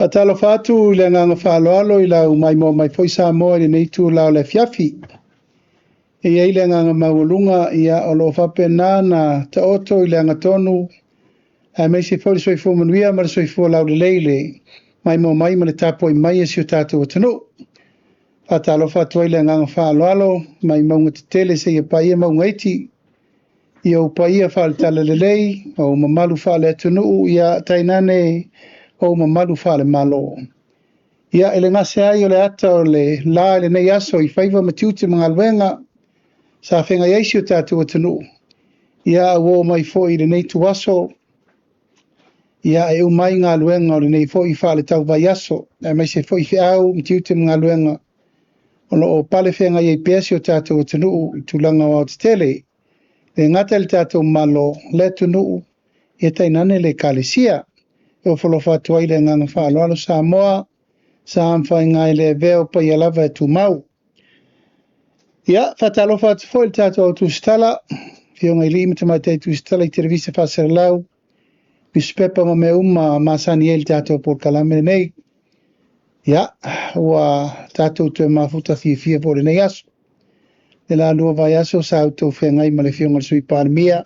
Faatalofa atu i le agaga faaaloalo i lau maimoa mai foi Samoa i lenei itula o le afiafi. E i ai le agaga maualuga, ia, o lo o faapena ona taoto i le agatonu, aemaise foi le soifua manuia ma le soifua laulelei le maimoa mai ma le tapuai mai a si o tatou atunuu. Faatalofa atu ai le agaga faaaloalo mai mauga tetele seia paia mauga iti, i ou paia faale-talalelei, ou mamalu faale-atunuu, ia tainane ou mamalu faale-Malo. Ia, e le gase ai o le ata o le la i lenei aso i faiva ma tiute ma galuega sa feagai ai si o tatou atunuu, ia ua oo mai foi i lenei ituaso, ia e uma ai galuega o lenei foi faale-tauvaiaso, aemaise foi feau ma tiute ma galuega o lo o pale feagai ai pea si o tatou atunuu i tulaga aoaotetele. E le gata i le tatou Malo, le atunuu, ia tainane le Ekalesia. E ofo atu ai le agaga faaaloalo Samoa, sa mafaiga e le avea o paia lava e tumau. Ia, faatalofa atu foi i le tatou au tusitala, afioga i alii ma tamaitai tusitala i televisa faasalalau, nusipepa ma mea uma masani ai le tatou polokalame lenei. Ia, ua tatou toe mafuta fiafia foi i lenei aso. Le la lua vaiaso sa outou feagai ma le afioga i le Sui Palemia,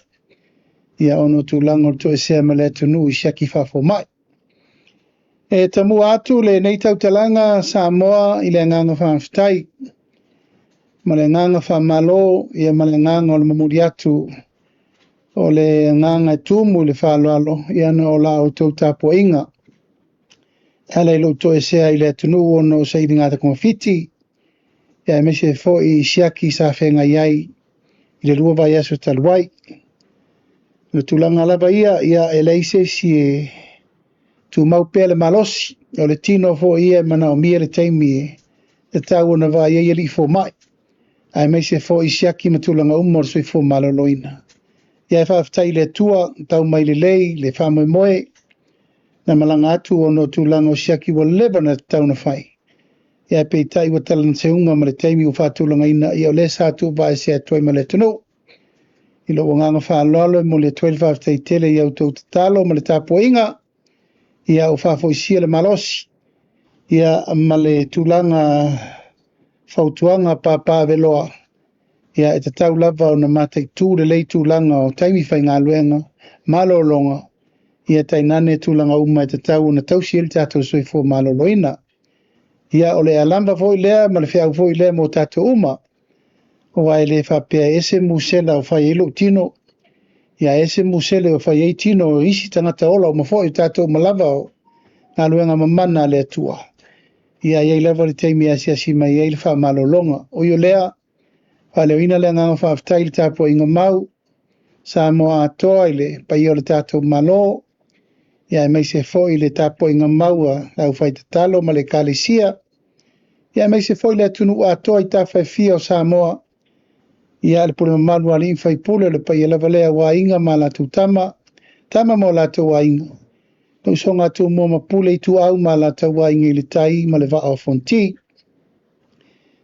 ia ona o tulaga o le toesea ma le atunuu i siaki faafomai. E tamua atu lenei tautalaga Samoa i le agaga faafetai ma le agaga faamalo, ia ma le agaga o le momoli atu o le agaga e tumu i le faaaloalo, ia ona o la outou tapuaiga. E ala i lou toesea i le atunuu ona o sailiga togafiti, ia aemaise foi i siaki sa feagai ai i le 2 vaiaso talu ai. O le tulaga lava ia, ia e leai se isi e tumau pea le malosi, o le tino foi ia e manaomia le taimi e tatau ona vaai ai alii fomai, aemaise foi siaki ma tulaga uma o le soifua maloloina. Ia e faafetai i le Atua, tau mai lelei le faamoemoe, na malaga atu ona o tulaga o siaki ua leva ona tatau ona fai. Ia peitai ua talaseuga ma le taimi ua faatulagaina, ia o lea sa tuuvaese atu ai ma le atunuu. I lou agaga faaaloalo e momoli atu ai le faafetai tele i a outou tatalo ma le tapuaiga, ia ua faafoisia le malosi, ia ma le tulaga fautuaga papaaveloa, ia e tatau lava ona mataitu lelei tulaga o taimi faigaluega, malologa, ia tainane tulaga uma e tatau ona tausi ai le tatou soifua maloloina. Ia o le alama foi lea ma le feau foi lea mo tatou uma, aua e le faapea e ese musela o fai ai lou tino, ia ese musele o fai ai tino o isi tagata ola uma foi o tatou uma lava o galuega mamana a le Atua. Ia i ai lava le taimi e asiasi mai ai le faamalologa. O i lea, faaleoina le agaga faafetai i le tapuaiga mau, Samoa atoa i le paia o le tatou Malo, ia aemaise foi le tapuaiga mau a le aufaitatalo ma le Ekalesia, ia aemaise foi le atunuu atoa i tafa e fia o Samoa, ia le pule mamalu a alii ma faipule, o le paia lava lea o aiga ma latou tama, tama ma o latou aiga, le usoga a Tumua ma Pule, Ituau ma latou aiga i le tai ma le vaa o Fonoti.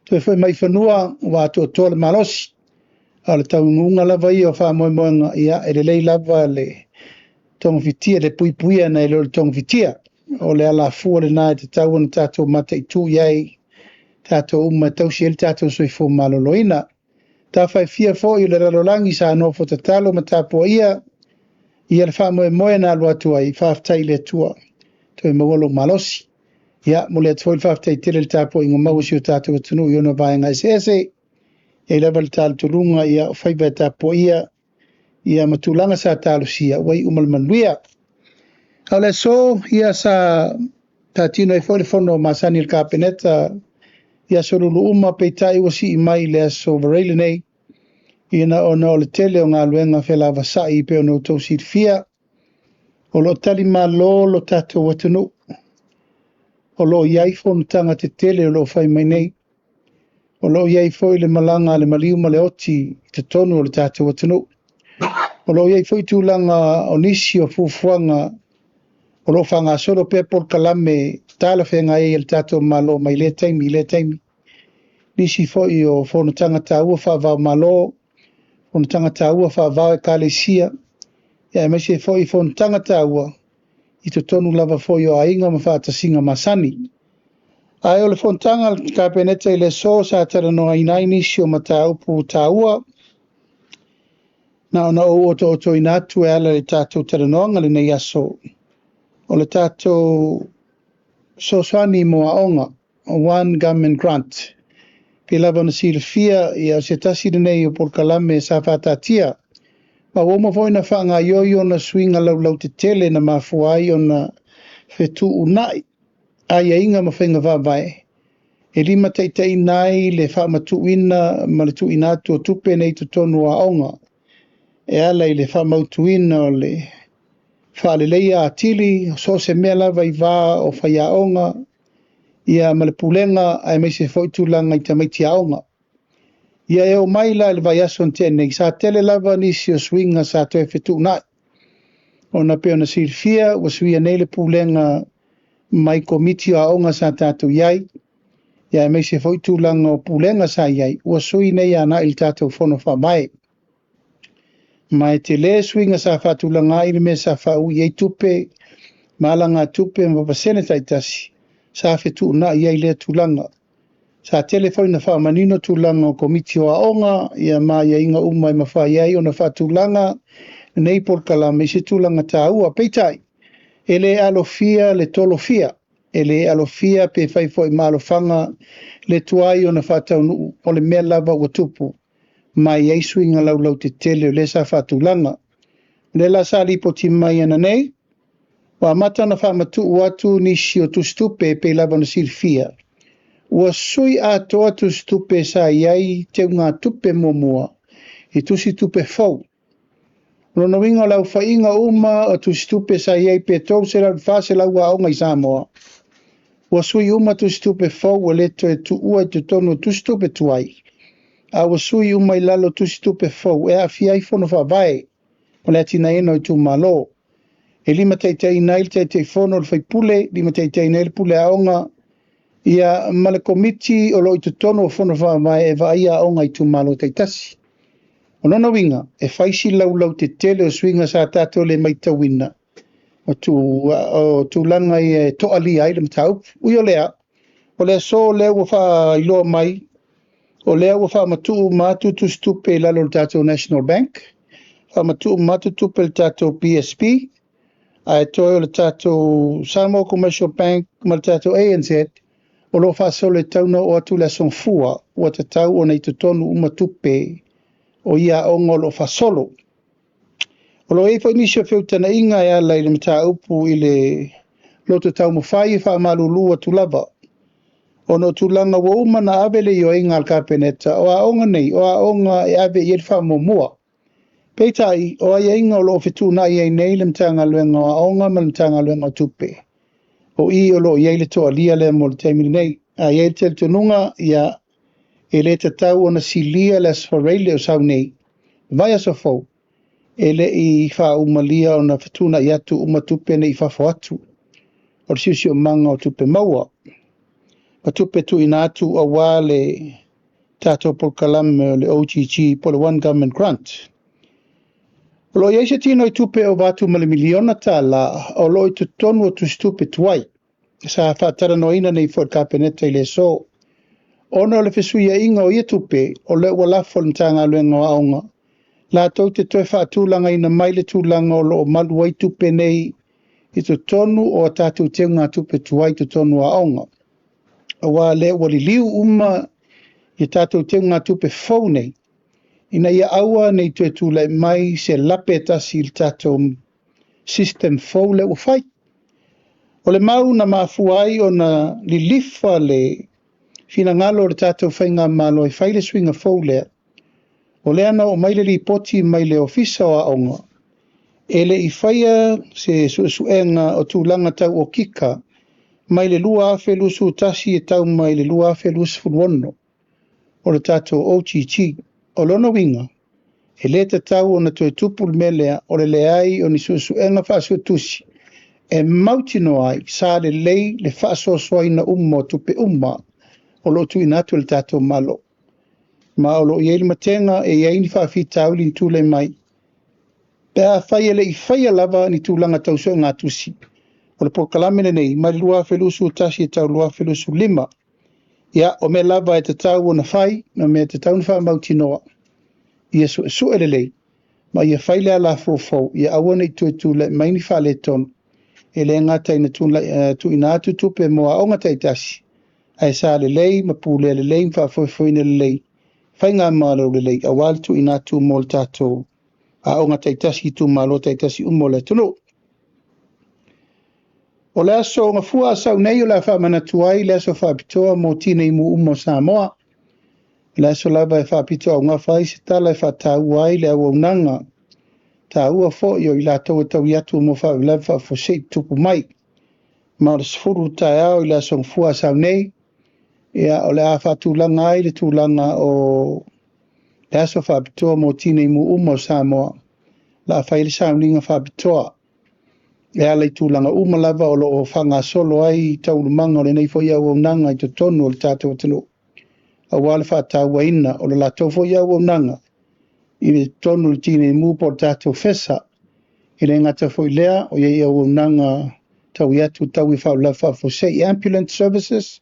Toe foi mai fanua, ua atoatoa le malosi, a o le taunuuga lava ia o faamoemoega, ia e lelei lava le togafitia, le puipuia nai lo le togafitia. O le alafua lena e tatau ona tatou mataitu i ai, tatou uma e tausi ai le tatou soifua maloloina. Tafa e fia foi o le lalolagi sa nofo tatalo ma tapuaia, ia le faamoemoe na alu atu ai, faafetai i le Atua, toe maua lou malosi. Ia, momoli atu foi le faafetai tele i le tapuaiga mau a si o tatou atunuu i ona vaega eseese. E i ai lava le talitonuga, ia o faiva e tapuaia, ia ma tulaga sa talosia, ua iu ma le manuia. A o le aso, ia sa taatino ai foi le fono masani i le Kapeneta i aso Lulu uma, peitai ua sii mai i le aso Varaile lenei, ina ona o le tele o galuega felavasai pei ona outou silafia. O lo o talimalo lo tatou atunuu. O lo o i ai fonotaga tetele o lo o fai mai nei. O lo o i ai foi le malaga a le maliu ma le oti i totonu o le tatou atunuu. O lo o i ai foi tulaga o nisi o fuafuaga o lo o faagasolo pea polokalame talafeagai ai a le tatou Malo mai lea taimi i lea taimi. Nisi foi o fonotaga taua faava-o-Malo, fonotaga taua faava o Ekalesia, ia aemaise foi fonotaga taua i totonu lava foi o aiga ma faatasiga masani. Ae o le fonotaga a le Kapeneta i le aso sa talanoaina ai nisi o mataupu taua, na ona ou otootoina atu e ala i le tatou talanoaga lenei aso, o le tatou fesoasoani mo aoga, One Government Grant. Pei lava ona silafia, ia o se tasi lenei o polokalame sa faataatia, ma ua uma foi ona faagaoioi ona suiga laulautetele na mafua ai ona fetuunai aiaiga ma faiga faavae e limataitaiina ai le faamatuuina ma le tuuina atu o tupe nei i totonu o aoga e ala i le faamautuina o le faaleleia atili o so o se mea lava i va o faiaoga ia ma le pulega aemaise foi tulaga i tamaiti aoga. Ia e oo mai la i le vaiaso na tea nei, sa tele lava nisi o suiga sa toe fetuunai, ona pei ona silafia ua suia nei le pulega mai komiti o aoga sa tatou i ai, ia aemaise foi tulaga o pulega sa i ai, ua sui nei agai i le tatou fono faavae. Ma e tele suiga sa faatulaga ai le mea sa faaui ai tupe ma alagatupe ma pasene taitasi sa fetuunai ai lea tulaga. Sa tele foi na faamanino tulaga o komiti o aoga, ia ma aiaiga uma e mafai ai ona faatulaga lenei polokalame i se tulaga taua. Peitai, e le alofia le tolofia, e le alofia pe fai foi ma alofaga le tuai ona faataunuu o le mea lava ua tupu, ma e i ai suiga laulautetele o lea sa faatulaga. O lea la sa lipoti mai ananei, ua amata ona faamatuu atu nisi o tusitupe e pei lava ona silafia. Ua sui atoa tusitupe sa i ai teugatupe muamua i tusitupe fou. O lona uiga o le aofaiga uma o tusitupe sa i ai pe 300 i le 400 aoga i Samoa, ua sui uma tusitupe fou ua le toe tuua i totonu o tusitupe tuai, a ua sui uma i lalo o tusitupe fou e aafia ai fono faavae o le atinaeina o itumalo. E limataitaiina ai le Taitaifono, le faipule, limataitaiina ai le pule aoga, ia ma le komiti o lo o i totonu o fono faavae e vaaia aoga i itumalo taitasi. O lona uiga, e fai si laulautetele o suiga sa tatou le matauina o tulaga ia e toalia ai le mataupu. Ui o lea, o le aso lea ua faailoa mai, o lea ua faamatuu uma atu tusitupe i lalo o le tatou National Bank, faamatuu uma atu tupe i le tatou BSP, ae toe o le tatou Samoa Commercial Bank ma le tatou ANZ o lo o faasolo e tatau ona oo atu le aso Gafua ua tatau ona i totonu uma tupe o ia aoga o lo o faasolo. O lo o i ai foi nisi o feutagaiga e ala i le mataupu i le loto taumafai e faamalulu atu lava, ona o tulaga ua uma ona ave le ioega a le Kapeneta, o aoga nei, o aoga e ave i ai le faamuamua. Peitai, o aiaiga o lo o fetuunai ai nei le Matagaluega o Aoga ma le Matagaluega o Tupe, o i o lo o i ai le toalia lea mo le taimi lenei. A i ai le talitonuga, ia, e le tatau ona silia le Aso Faraile o sau nei, vaiaso fou, e le i faaumalia ona fetuunai atu uma tupe nei i fafo atu o le siosiomaga o tupe maua ma tupe tuuina atu aua le tatou polokalame o le OGG po o le One Government Grant. O lo o i ai se tino i tupe e ova atu ma le $1 miliona o lo o i totonu o tusitupe tuai sa faatalanoaina nei foi i le Kapeneta i le aso. Ona o le fesuiaiga o ia tupe, o lea ua lafo le Matagaluega o Aoga latou te toe faatulagaina mai le tulaga o lo o malu ai tupe nei i totonu o a tatou teugatupe tuai i totonu o aoga. Aua o lea ua liliu uma i tatou teugatupe fou nei, ina ia aua ne i toe tulai mai se lape e tasi i le tatou system fou lea ua fai. O le mau na mafua ai ona lilifa le finagalo o le tatou faigamalo e fai le suiga fou lea, o lea na oo mai le lipoti mai le Ofisa o Aoga, e le i faia se suesuega o tulaga tau okika mai le 2021 e tau mai le 2026 o le tatou OGG. O lona uiga, e le tatau ona toe tupu le mea lea o le leai o ni suesuega faasuetusi e mautinoa ai sa lelei le faasoasoaina uma o tupe uma o lo o tuuina atu e le tatou Malo. Ma o lo o i ai le matega e i ai ni faafitauli ni tulai mai, pe afai e le i faia lava ni tulaga tau suegatusi O le polokalame lenei mai le 2021 e tau 2025. Ia, o mea lava e tatau ona fai, ma mea e tatau ona faamautinoa, ia suesue lelei, ma ia fai le ala foufou, ia aua ne i toe tulai mai ni faaletonu, e le gata ina tuuina atu tupe mo aoga taitasi, ae sa lelei ma pulea lelei ma faafoefoeina lelei, faigamalo lelei, aua le tuuina atu mo le tatou aoga taitasi, itumalo taitasi uma o le atunuu. O le aso Gafua Asau nei o le a faamanatu ai le aso faapitoa mo tinei mu uma o Samoa. O le aso lava e faapito augafa ai se tala e faataua ai le auaunaga taua foi o i latou e taui atu mo faalavelave faafuasei tutupu mai. Ma o le 10 taeao i le aso Gafua Asau nei, ia, o le a faatulaga ai le tulaga o le aso faapitoa mo tinei mu uma o Samoa. La a fai le sauniga faapitoa e ala i tulaga uma lava o lo o faagasolo ai taualumaga o lenei foi auaunaga i totonu o le tatou atunuu, aua le faatauaina o le latou foi auaunaga i le totonu o le tinei mu po o le tatou FESA. E le gata foi lea, o iai auaunaga taui atu taui faalavelave faafuasei, ambulance services,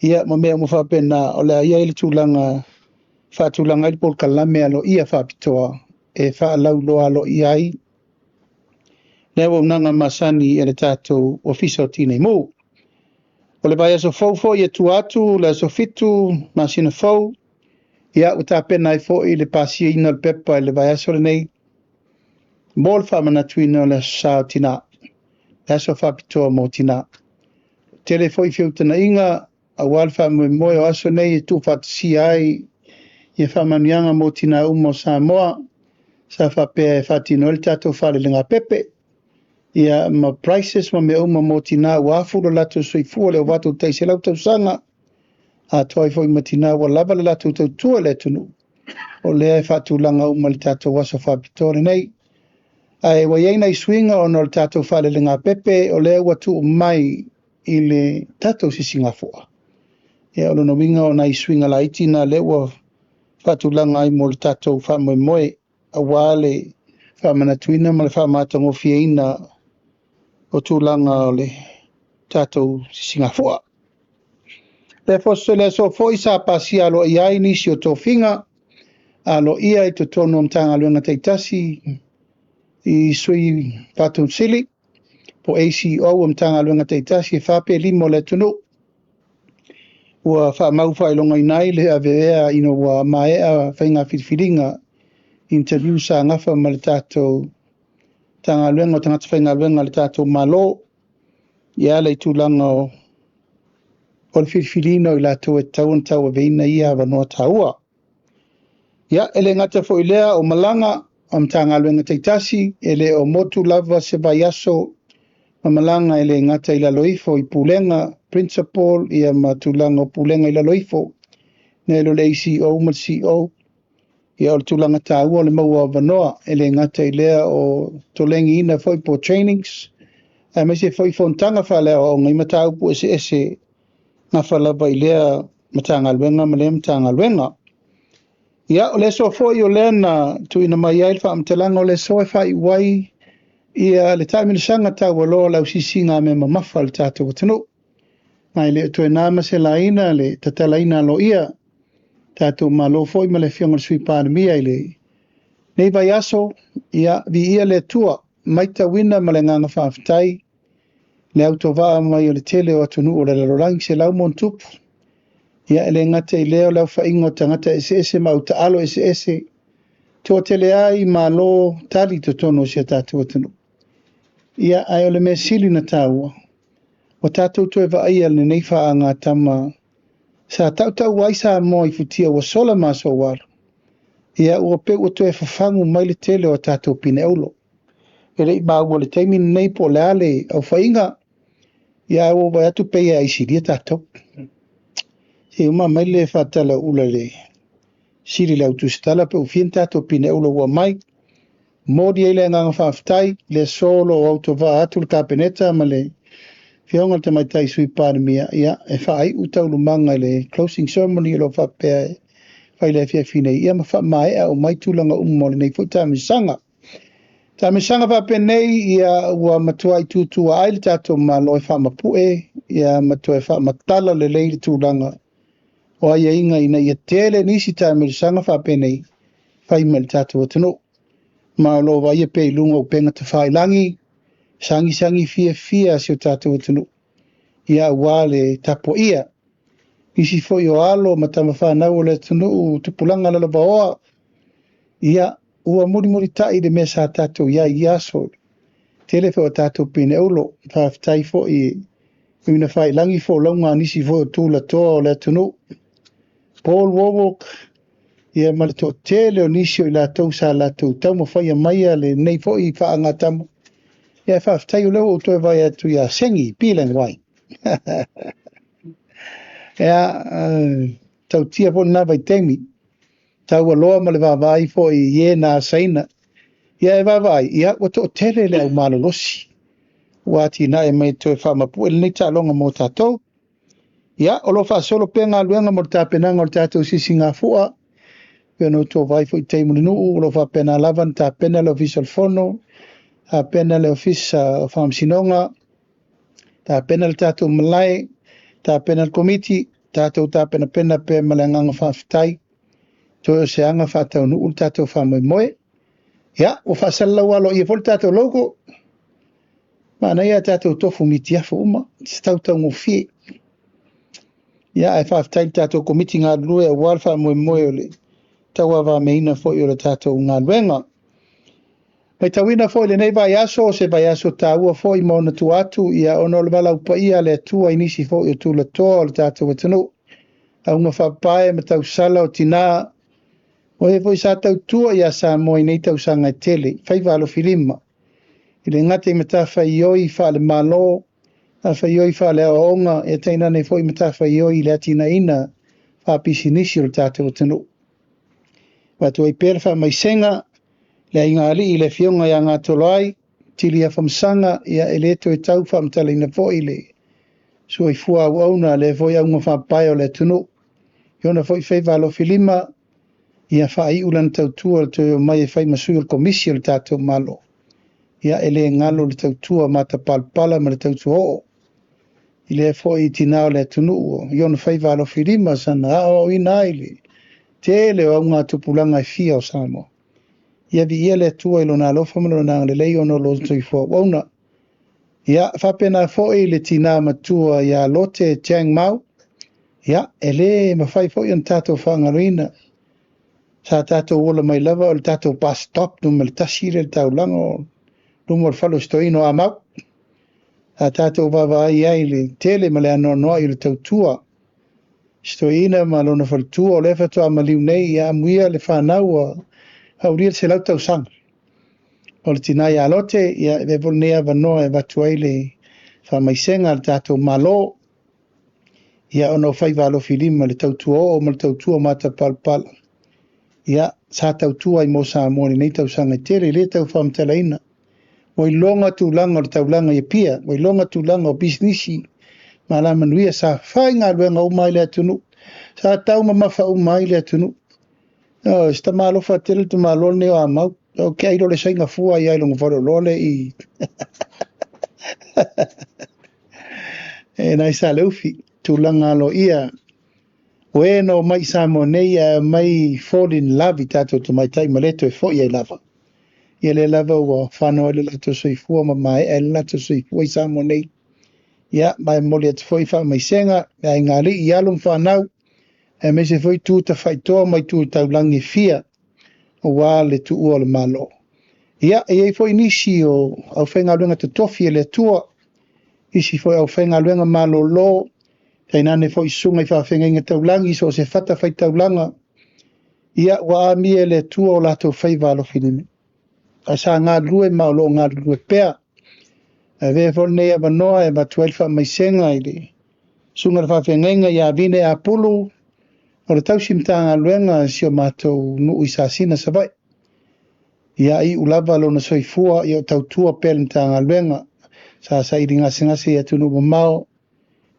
ia ma mea uma faapena. O le a i ai le tulaga faatulaga ai le polokalame aloaia faapitoa e faalauiloa aloaia ai le auaunaga masani e le tatou Ofisa o Tinei Mu. O le vaiaso fou foi e tua atu, le aso 7 masina fou, ia ua tapena ai foi le pasiaina o le pepa i le vaiaso lenei mo le faamanatuina o le aso sa o tina, le aso faapitoa mo tina. Tele foi feutagaiga aua le faamoemoe o aso nei e tuufaatasia ai ia faamanuiaga mo tina uma o Samoa, sa faapea e faatino ai le tatou falelegapepe, ia ma prices ma mea uma mo tina ua afu lo latou soifua le ova atu o le tai 100 tausaga, atoa ai foi ma tina ua lava le latou tautua i le atunuu. O lea e faatulaga uma le tatou aso faapitoa lenei. Ae ua i ai nai suiga ona o le tatou falelegapepe, o lea ua tuu mai i le tatou sisigafua. Ia, o lona uiga o nai suiga laiti na lea ua faatulaga ai mo le tatou faamoemoe, aua le faamanatuina ma le faamatagofieina o tulaga o le tatou sisigafua. Le aso foi sa pasia aloaia ai nisi o tofiga aloaia i totonu o Matagaluega taitasi i sui Faatonu po ACEO o Matagaluega taitasi e 4 pe 5 o le atunuu. Ua faamau faailogaina ai le avea ina ua maea faiga filifiliga interview sa gafa ma le tatou Matagaluega o Tagata Faigaluega a le tatou Malo, ia ala i tulaga o le filifiliina o i latou e tatau ona tauaveina ia avanoa taua. Ia, e le gata foi lea o malaga o Matagaluega taitasi, e le o motu lava se vaiaso ma malaga e le gata i lalo ifo i pulega, principal, ia ma tulaga o pulega i lalo ifo, nei lo le ACEO ma le CEO. Ia, o le tulaga taua o le maua avanoa, e le gata i lea o tolegiina foi po trainings, aemaise foi fonotaga faaleaoaoga i mataupu eseese gafa lava i lea Matagaluega ma lea Matagaluega. Ia, o le aso foi o lea na tuuina mai ai le faamatalaga o le aso e faaiu ai ia le taamilosaga taualoa o le ausisiga a mea mamafa a le tatou atunuu. Ma e le o toe na ma se laina le tatalaina aloaia tatou Malo foi ma le Afioga i le Sui Palemia i lenei vaiaso. Ia, viia le Atua, maitauina ma le agaga faafetai le autovaa mai o le tele o atunuu o le lalolagi 100+. Ia, e le gata i lea o le aufaiga o tagata eseese ma autaalo eseese, toatele ai malo tali totonu o si o tatou atunuu. Ia, ae o le mea sili na taua, ua tatou toe vaaia lenei faagatama sa tautau ai Samoa i futia ua sola ma aso ua alu. Ia, ua peu ua toe fafagu mai le tele o tatou pine aulo. E le i maua le taimi lenei po o le a le aufaiga, ia ae ua vaai atu pei e aisilia tatou. Se uma mai le faatala ula le sili le autusitala pe ufia ni tatou pine aulo ua mai. Moli ai le agaga faafetai, le aso o autovaa atu le Kapeneta ma le Afioga i le Tamaitai Sui Palemia, ia, e faaiu taualumaga i le closing ceremony o lo o faapea e fai le afiafi nei, ia ma faamaea o mai tulaga uma o lenei foi taamilosaga. Taamilosaga faapenei ia ua matuai tutua ai le tatou Malo e faamapue ia ma toe faamatala lelei le tulaga o aiaiga ina ia tele nisi taamilosaga faapenei fai mai le tatou atunuu. Ma o lo o vaaia pea i luga o upega tafailagi, sagisagi fiafia a si o tatou atunuu, ia aua le tapuaia. Nisi foi o alo ma tamafanau o le atunuu, tupulaga lalovaoa, ia ua mulimulitai le mea sa tatou i ai i ia aso. Tele foi o tatou pineulo, faafetai foi e ui ina faailagi folauga a nisi foi o tulatoa o le atunuu. Paul Wallwork, ia ma le toatele o nisi o i latou sa latou taumafaia maia lenei foi faagatama. Ia faafetai o lea ua ou toe vaai atu ia Sengi Pilang Wai. Ia, tautia foi lena vaitaimi. Taualoa ma le vaavaai foi i e na asaina. Ia e vaavaai, ia ua toatele le au malolosi. Ua atinae mai toe faamapue lenei taaloga mo tatou. Ia, o lo o faasolo pea galuega mo le tapenaga o le tatou sisigafua. Pei ona outou vaai foi i tai Mulinuu, o lo o faapena lava ona tapena le Ofisa o le Fono, tapena le Ofisa o Faamasinoga, tapena le tatou malae, tapena le komiti, tatou tapenapena pea ma le agaga faafetai. Toe o se aga faataunuu le tatou faamoemoe. Ia, ua faasalalau aloaia foi le tatou logo. Manaia tatou tofu mitiafu uma, se tautaugofie. Ia, ae faafetai le tatou komiti galulue aua le faamoemoe o le tauavameaina foi o le tatou galuega. Matauina foi lenei vaiaso, o se vaiaso taua foi ma ona tua atu, ia ona o le valaau paia a le Atua i nisi foi o tulatoa o le tatou atunuu. Auga faapae ma tausala o tinā, o e foi sa tautua ia Samoa i nei tausaga e tele, faiva alofilima, i le gata i matafaioi faale-Malo, matafaioi faale-aoaoga, ia tainane foi matafaioi i le atinaeina faapisinisi o le tatou atunuu. Avatu ai pea le faamaisega, le aiga alii le afioga ia Gatoloai, Tili Afamasaga, ia e le toe tau faamatalaina foi le soifua auauna, lea foi auga faapae o le atunuu. I ona foi faiva alofilima, ia faaiu lana tautua le toe omai e fai ma sui o le komisi o le tatou Malo. Ia e le galo le tautua matapalapala ma le tautua oo. I lea foi tinā o le atunuu, i ona faiva alofilima sana aoaoina ai le tele o augatupulaga e fia o Samoa. Ia viia le Atua i lona alofa ma lona agalelei ona o lona soifua auauna. Ia faapena foi le tinā matua ia Lote Chang Mau. Ia e le mafai foi ona tatou faagaloina. Sa tatou ola mai lava o le tatou bus stop numera 1 le taulaga o luma o le fale o Stoino Amau. Sa tatou vaavaai ai le tele ma le anoanoai o le tautua. Stoina ma lona faletua o lea faatoa maliu nei, ia amuia le fanau ua aulia le 100 tausaga. O le tinā ia Lote, ia e foi lenei avanoa e avatu ai le faamaisega a le tatou Malo. Ia ona o faiva alofilima le tautua oo ma le tautua matapalapala. Ia, sa tautua ai mo Samoa i lenei tausaga e tele, le tau faamatalaina. Ua iloga tulaga o le taulaga i Apia, ua iloga tulaga o pisinisi, ma alamanuia sa fai galuega uma ai le atunuu. Sa taumamafa uma ai le atunuu. O, se tamalofa tele le tamaloa lenei o Amau. O ke ailo le sainga fua ia i longa faleoloa le i. E nai sa leufi, tulaga aloaia. O e na omai i Samoa nei, ae omai fall in love i tatou tamaitai ma le toe foi ai lava. Ia lea lava ua fanau ai le latou soifua ma maea ai le latou soifua i Samoa nei. Ia, ma e momoli atu foi faamaisega, le aiga alii i alo ma fanau, aemaise foi tu tafaitoa mai tu taulagi e fia, aua le tuua o le Malo. Ia, e i ai foi nisi o aufaigaluega totofi e le Atua, isi foi aufaigaluega malolo, tainane foi susuga i faafeagaiga taulagi, so o se fata faitaulaga, ia, ua amia e le Atua o latou faiva alofilima. Ae sa galulue ma o lo o galulue pea. Ae avea foi lenei avanoa e avatu ai le faamaisega i le susuga i le faafeagaiga ia Vine Apulu, o le tausi Matagaluega si o matou nuu i Sasina Savaii. Ia iu lava lona soifua, ia o tautua pea le Matagaluega. Sa saili gasegase i atunuu mamao,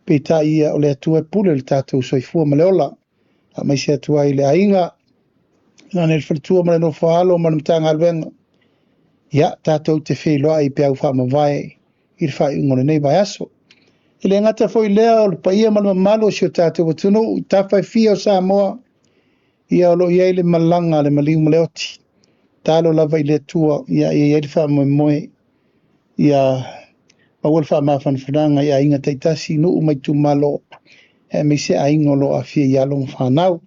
peitai ia o le Atua e pule le tatou soifua ma le ola. Faamaise atu ai le aiga, nane le faletua ma le nofo alo ma le Matagaluega. Ia, tatou te feiloai i peau faamavae i le faaiuga o lenei vaiaso. E le gata foi i lea o le paia ma le mamalu o si o tatou atunuu i tafa e fia o Samoa, ia o lo o i ai le malaga a le maliu ma le oti. Tatalo lava i le Atua ia i ai le faamoemoe, ia maua le faamafanafanaga i aiga taitasi, nuu ma itumalo, aemaise aiga o lo o aafia i alo ma fanau.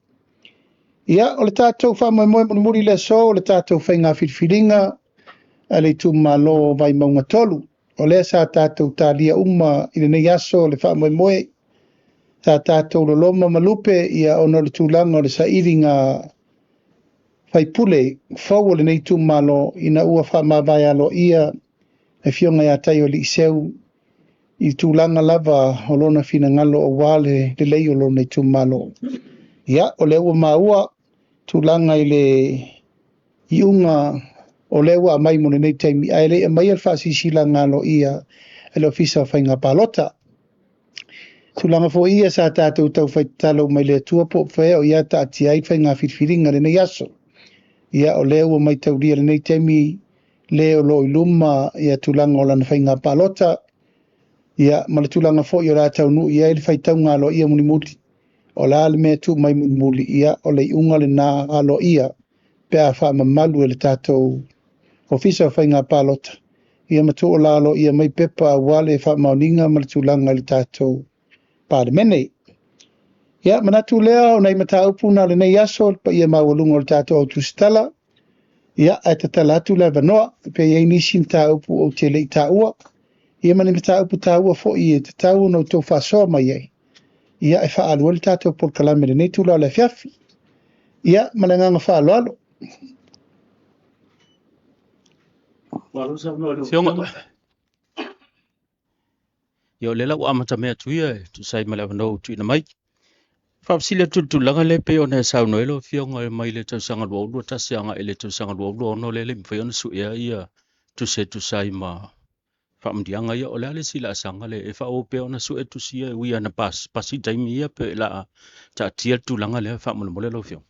Ia, o le tatou faamoemoe mulimuli i le aso, o le tatou faiga filifiliga a le itumalo o Vaimauga 3. O lea sa tatou talia uma i lenei aso le faamoemoe, sa tatou loloma ma lupe ia ona o le tulaga o le sailiga faipule fou o lenei itumalo ina ua faamavae aloaia le afioga ia Taioaliiseu i tulaga lava o lona finagalo aua le lelei o lona itumalo. Ia, o lea ua maua tulaga i le iuga o lea ua aumai mo lenei taimi, ae le i aumaia le faasilasilaga aloaia e le Ofisa o Faiga Palota. Tulaga foi ia sa tatou taufai tatalo mai le Atua po o fea o ia taatia ai faiga filifiliga lenei aso. Ia, o lea ua maitaulia lenei taimi le o lo o i luma ia tulaga o lana faiga palota, ia ma le tulaga foi o le a taunuu i ai le faitauga aloaia mulimuli. O le a le mea tuu mai mulimuli, ia o le iuga lena aloaia pe a faamamalu e le tatou Ofisa o Faiga Palota, ia ma tuualalo aloaia mai pepa aua le faamaoniga ma le tulaga i le tatou Palemene. Ia, manatu lea o nai mataupu na o lenei aso, le paia maualuga o le tatou au tusitala. Ia, ae tatala atu le avanoa, pe i ai nisi mataupu ou te le i taua, ia ma ni mataupu taua foi e tatau ona outou faasoa mai ai, ia e faaalu ai le tatou polokalame i lenei itula o le afiafi. Ia, ma le agaga faaaloalo. Afioga. Ia o lea la ua amata mea atu ia e tusa ai ma le avanoa ua tuuina mai. Faafesili atu i le tulaga lea pei ona e saunoa ai lau Afioga mai le tausaga 2021 agai i le tausaga 2026 lea e le i mafai ona suea ia tusi e tusa ai ma faamanuiaga ia. O le a le isi laasaga lea e faaauau pea ona sue tusi ia e ui lava ina pasi i taimi ia pe o le a taatia le tulaga lea faamolemole lau Afioga?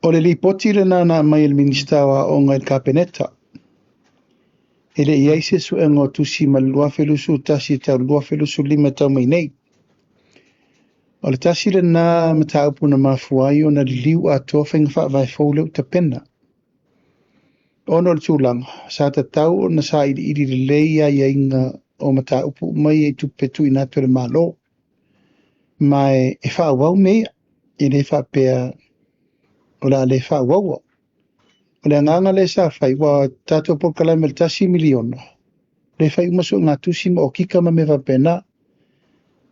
O le lipoti lena na aumai e le Minisita o Aoga i le Kapeneta. E le i i ai se suega o tusi mai le 2021 e tau 2025 e tau mai nei. O le tasi lena mataupu na mafua ai ona liliu atoa faiga faavae fou lea ua tapena. Ona o le tulaga, sa tatau ona sailiili lelei aiaiga o mataupu uma ia i tupe tuuina atu e le Malo. Ma e faaauau mea ia, e le faapea o le a le faaauaua. O le agaga lea sa fai, ua tatou polokalame i le $1 miliona, lea e fai uma suegatusi ma okika ma mea faapena.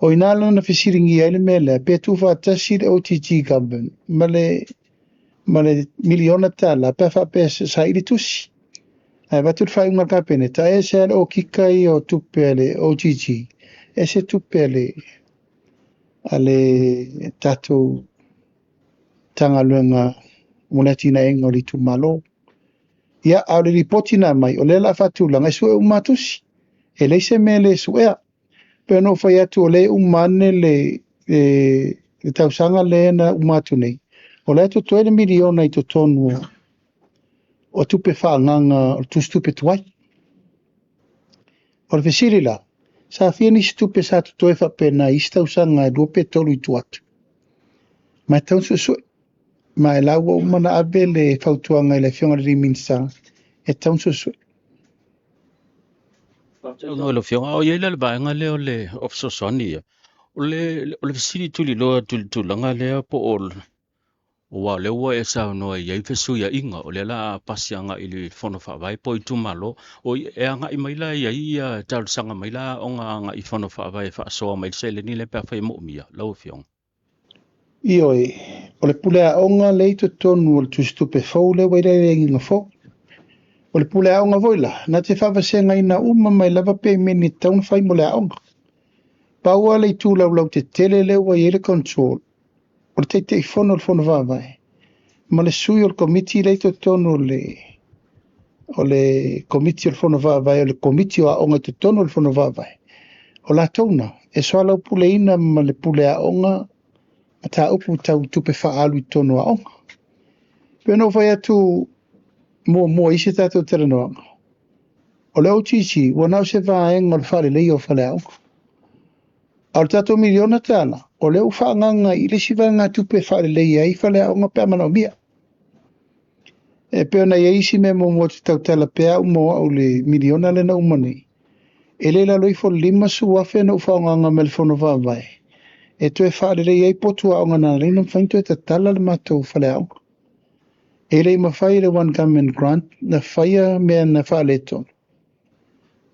O i ina la na fesiligia ai le mea lea, pe tuufaatasi le OGG Government ma le $1 miliona, pe a faapea e saili tusi. Ae avatu le faaiuga a le Kapeneta, e ese lava le okika ia o tupe a le OGG, ese tupe a le tatou Matagaluega mo le atinaeina o le itumalo. Ia, a o le lipoti na aumai, o lea o le a faatulaga e sue uma lava tusi. E leai se mea e le suea. Pei ona ou fai atu o lea e uma ane le tausaga lea na uma atu nei, o la e totoe le $1 miliona i totonu o tupe faaagaaga o le tusitupe tuai. O le fesili la, sa fia nisi tupe sa totoe faapena i isi tausaga e 2 pe 3 i tua atu? Ma e tatau ona suesue. Ma e la ua uma ona ave le fautuaga i le Afioga i le Minisita, e tatau ona suesue. Saunoa lau Afioga, o i ai la le vaega lea o le o fesoasoani ia. O le fesili tuliloa atu i le tulaga lea po o aua o lea ua e saunoa i ai fesuiaiga, o lea la a pasi agai i le fono faavae po o itumalo, o e agai mai la i ai ia talosaga mai la aoga agai i fono faavae e faasoa mai le seleni lea pe afai e moomia, lau Afioga? Ioe, o le pule aoga lea i totonu o le tusitupe fou lea ua i le aiaiga fou. O le pule aoga foi la, na te faavasegaina uma mai lava pemeni e tatau ona fai mo le aoga. Pau lava le itu laulautetele lea ua i ai le control, o le Taitaifono o le Fono Faavae, ma le sui o le komiti lea i totonu o le komiti o le Fono Faavae, o le komiti o aoga i totonu o le Fono Faavae. O latou na, e soalaupuleina ma le pule aoga mataupu tau tupe faaalu i totonu o aoga. Pe ona ou fai atu, muamua i isi tatou talanoaga, o le OGG ua na o se vaega o le faaleleia o faleaoga. A o le tatou miliona tala, o lea ua faaagaaga i le isi vaegatupe e faaleleia ai faleaoga pe a manaomia. E pei ona i ai isi mea muamua ou te tautala pea au mo au i le miliona lea na uma nei, e le i lalo ifo o le $50,000 na ou faaaogaina mai le Fono Faavae e toe faaleleia ai potu aoga na ala ai ona mafai ona toe tatala le matou faleaoga. E le i mafai e le One Government Grant na faia mea na faaletonu,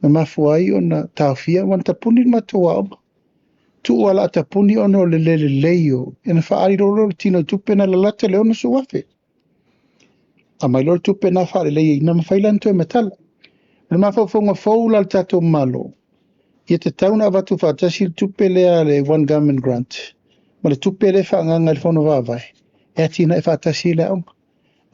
na mafua ai ona taofia ua na tapuni le matou aoga. Tuu ala tapuni ona o le le lelei o, ina faaali loa lea o le tino i tupe na lalata le $60,000. Aumai loa le tupe na faalelei ina mafai la ona toe matala. O le mafaufauga fou la o le tatou Malo, ia tatau ona avatu faatasi le tupe lea le One Government Grant ma le tupe lea e faaagaaga i le Fono Faavae e atinae faatasi ai le aoga.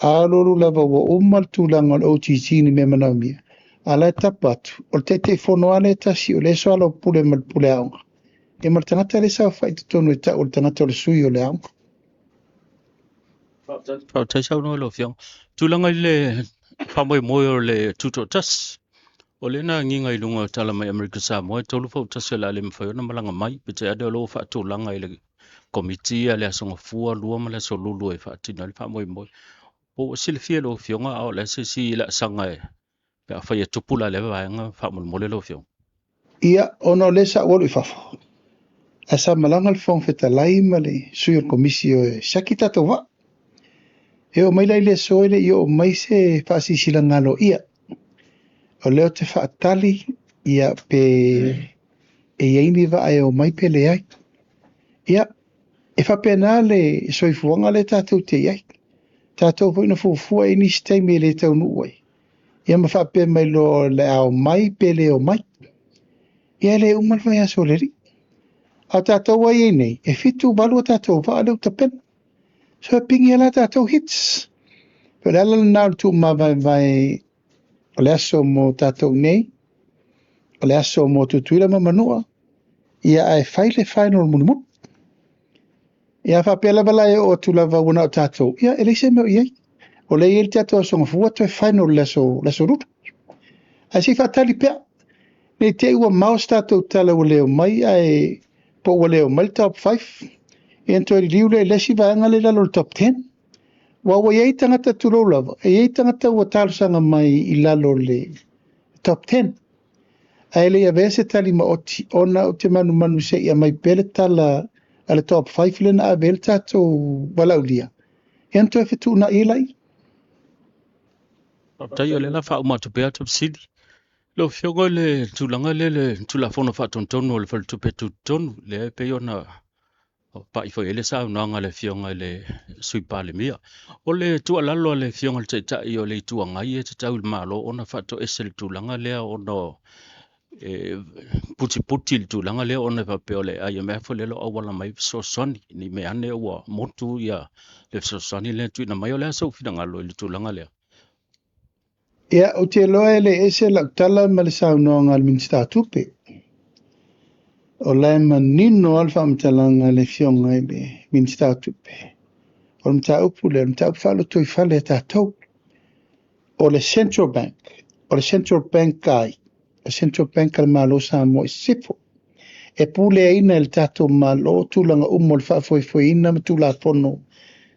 A alualu lava ua uma le tulaga o le OGG ni mea manaomia, a la e tapa atu, o le Taitaifono lava lea e tasi o lea e soalaupule ma le pule aoga, ia ma le tagata lea e saofai i totonu e tau o le tagata o le sui o le aoga. Faafetai saunoa i lau Afioga. Tulaga i le faamoemoe o le tutoatasi, o lea na agiga i luga o tala mai Amerika Samoa e tolu fautasi o le a le mafai ona malaga mai, peitai ane o lo o faatulaga i le komiti ia le Aso Gafua 2 ma le Aso Lulu e faatino ai le faamoemoe. Po ua silafia e lau Afioga a o le a se isi laasaga e pe afai e tupu la lea vaega faamolemole lau Afioga. Ia, ona o lea sa ou alu i fafo, ae sa malaga le Fofoga Fetalai ma le sui o le komisi e siaki tatou vaa. E oo mai la i le aso e le i oo mai se faasilasilaga aloaia. O lea ou te faatali ia pe e i ai ni vaa e omai pe leai. Ia, e faapena le soifuaga lea tatou te i ai. Tatou foi na fuafua i nisi taimi e le taunuu ai. Ia ma faapea mai loa o le a omai pe le omai. Ia e le uma le vaiaso o le alii. A o tatou ai nei, e 7 8 a tatou vaa lea ua tapena. So e pigi ai la tatou hits. O le ala lena o le tuumavaevae o le aso mo tatou nei, o le aso mo Tutuila ma Manua, ia ae fai le final mulimuli. Ia faapea lava la e oo atu lava ua na o tatou, ia e leai se mea o i ai. O lea e i ai le tatou aso Gafua toe final le aso Lulu. Ae se i faatali pea. Ne i te i ua mao se tatou tala ua le omai ae po ua le omai le top 5. Ia ona toe liliu lea i le isi vaega lea i lalo o le top 10. Aua ua i ai tagata tulou lava, e i ai tagata ua talosaga mai i lalo o le top 10. Ae le i avea se tali maoti ona ou te manumanu se i aumai pea le tala a le top 5 lea na ave ai le tatou valaaulia. Ia ona toe fetuunai ai laia. Faafetai o lea la faauma atu pea atu fesili. Lau Afioga i le tulaga lea le Tulafono Faatonutonu o le Faletupe Tutotonu, lea e pei ona pai foi ai le saunoaga a le Afioga i le Sui Palemia. O le tuualalo a le Afioga i le Taitai o le Itu Agai e tatau i le Malo ona faatoese le tulaga lea ona e putiputi le tulaga lea ona e faapea o le IMF lea o lo o auala mai fesoasoani ni mea ane ua motu ia le fesoasoani lea tuuina mai. O le a sou finagalo i le tulaga lea? Ia, ou te iloa e le ese lau tala ma le saunoaga a le Minisita o Tupe. O la e manino lava le faamatalaga a le Afioga i le Minisita o Tupe. O le mataupu lea, o le mataupu faalotoifale a tatou. O le Central Bank, o le Central Bank ai, o le Central Bank a le Malo o Samoa i Sisifo. E puleaina e le tatou Malo tulaga uma o le faafoefoeina ma Tulafono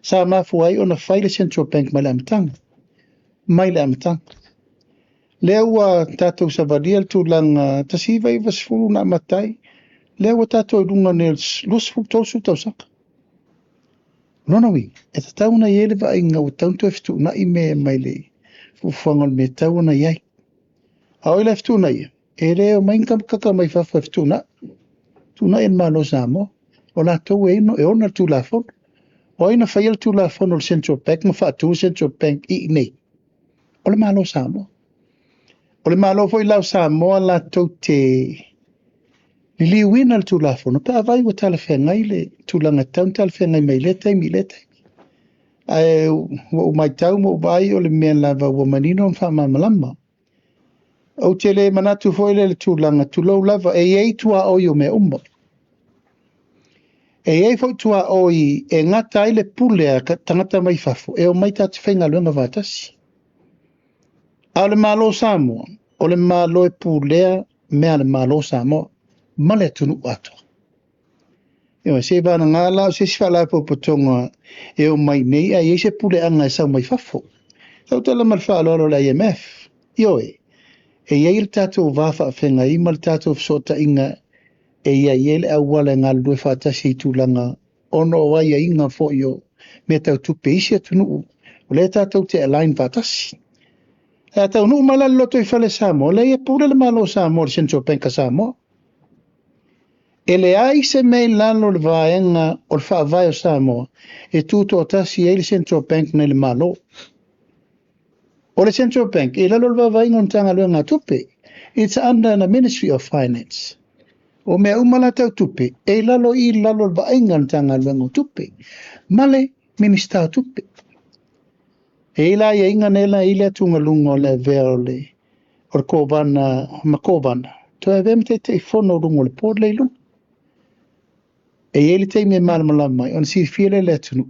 sa mafua ai ona fai le Central Bank mai le amataga. Mai le amataga. Lea ua tatou savalia le tulaga 1990 na amata ai, lea ua tatou i luga nei o le 20, 30 tausaga. O lona uiga, e tatau ona i ai le vaaiga ua tatau ona toe fetuunai mea mai le fuafuaga o le mea e tatau ona i ai. A o ai la e fetuunaia? E le omai ni kaka mai fafo e fetuunai. Fetuunai e le Malo o Samoa. O latou e ona le Tulafono. O ai na faia le Tulafono o le Central Bank ma faatu le Central Bank i inei? O le Malo o Samoa. O le Malo foi la o Samoa latou te liliuina le Tulafono pe afai ua talafeagai le tulaga e tatau ona talafeagai mai i lea taimi i lea taimi. Ae ua ou matau ma ou vaai o le mea lava ua manino ma faamalamalama. Ou te le manatu foi lea i le tulaga, tulou lava, e i ai tuaoi o mea uma. E i ai foi tuaoi e gata ai le pule a tagata mai fafo e omai tatou faigaluega faatasi. A o le Malo o Samoa, o le Malo e pulea mea a le Malo o Samoa ma le atunuu atoa. Ioe, se i vagana la o se isi faalapotopotoga e omai nei ae i ai se puleaga e sau mai fafo. Tautala ma le faaaloalo o le IMF. Ioe, e i ai le tatou va faafeagai ma le tatou fesootaiga e i ai le auala e galulue faatasi i tulaga ona o aiaiga foi o mea tau tupe i isi atunuu, o lea tatou te align faatasi. Ae a taunuu mai la le lotoifale Samoa, lea e pule le Malo o Samoa, le Central Bank a Samoa. E leai se mea i lalo o le vaega o le faavae o Samoa e tutoatasi ai le Central Bank nei le Malo. O le Central Bank e lalo o le vaavaaiga o le Matagaluega a Tupe. It's under the Ministry of Finance. O mea uma la tau tupe, e lalo i lalo o le vaaiga o le Matagaluega o Tupe ma le Minista o Tupe. E i la aiaiga nei la i le atugaluga o le avea o le Kovana ma Kovana, toe avea ma Taitaifono o luga o le board le i luga. E i ai le taimi e malamalama mai, ona silafia lea e le atunuu,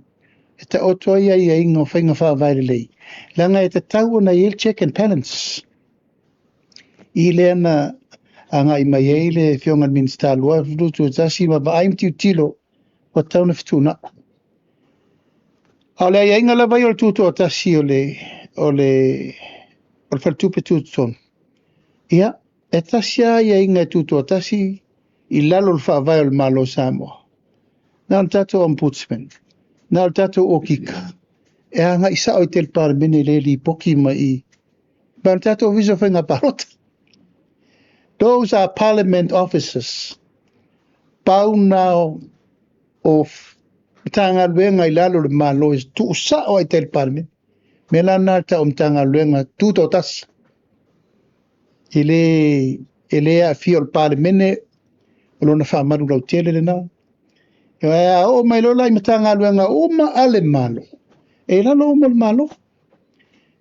e taoto ai aiaiga o faiga faavae lelei, leaga e tatau ona i ai le check and balance. I lea na agai mai ai le Afioga i le Minisita 2021 ma vaai ma tilotilo ua tatau ona fetuunai. A o le aiaiga lava ia o le tutoatasi o le faletupe tutotonu, ia, e tasi lava aiaiga e tutoatasi i lalo o le faavae o le Malo o Samoa. Na o le tatou ombudsman, na o le tatou okika, e agai sao i te Palemene le lipoki mai i. Ma o le tatou Ofisa o Faiga Palota. Those are parliament officers. Pau na o Matagaluega i lalo o le Malo e tuusao ai te Palemene. Me la na ta o Matagaluega tutoatasi. E le aafia o le Palemene o lona faamalu lautele lena. E a oo mai lola i Matagaluega uma a le Malo. E lalo uma le Malo.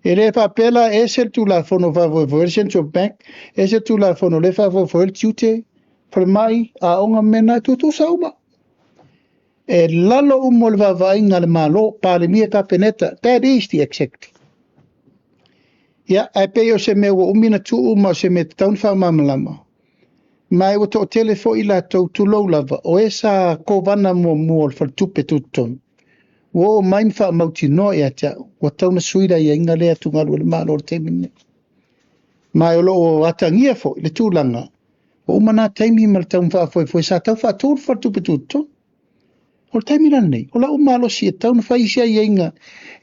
E le faapea la e ese le Tulafono faafoefoe le Central Bank, ese le Tulafono le faafoefoe le tiute, falemai, aoga mena, e tutusa uma. E lalo uma o le vaavaaiga a le Malo, Palemia, Kapeneta, that is the executive. Ia, ae pei o se mea ua umi na tuu ma o se mea tatau ona faamalamalama. Ma e ua toatele foi latou tulou lava, o e sa kovana muamua o le faletupe tutotonu. Ua oo mai ma faamautinoa ia te au, ua tatau ona sui le aiaiga lea atugalu e le Malo o le taimi lenei. Ma o loo atagia foi le tulaga, ua uma nā taimi ma le tau faafoefoe sa tau faatu le faletupe tutotonu. O le taimi la lenei, o lau malosi e tatau ona fai isi aiaiga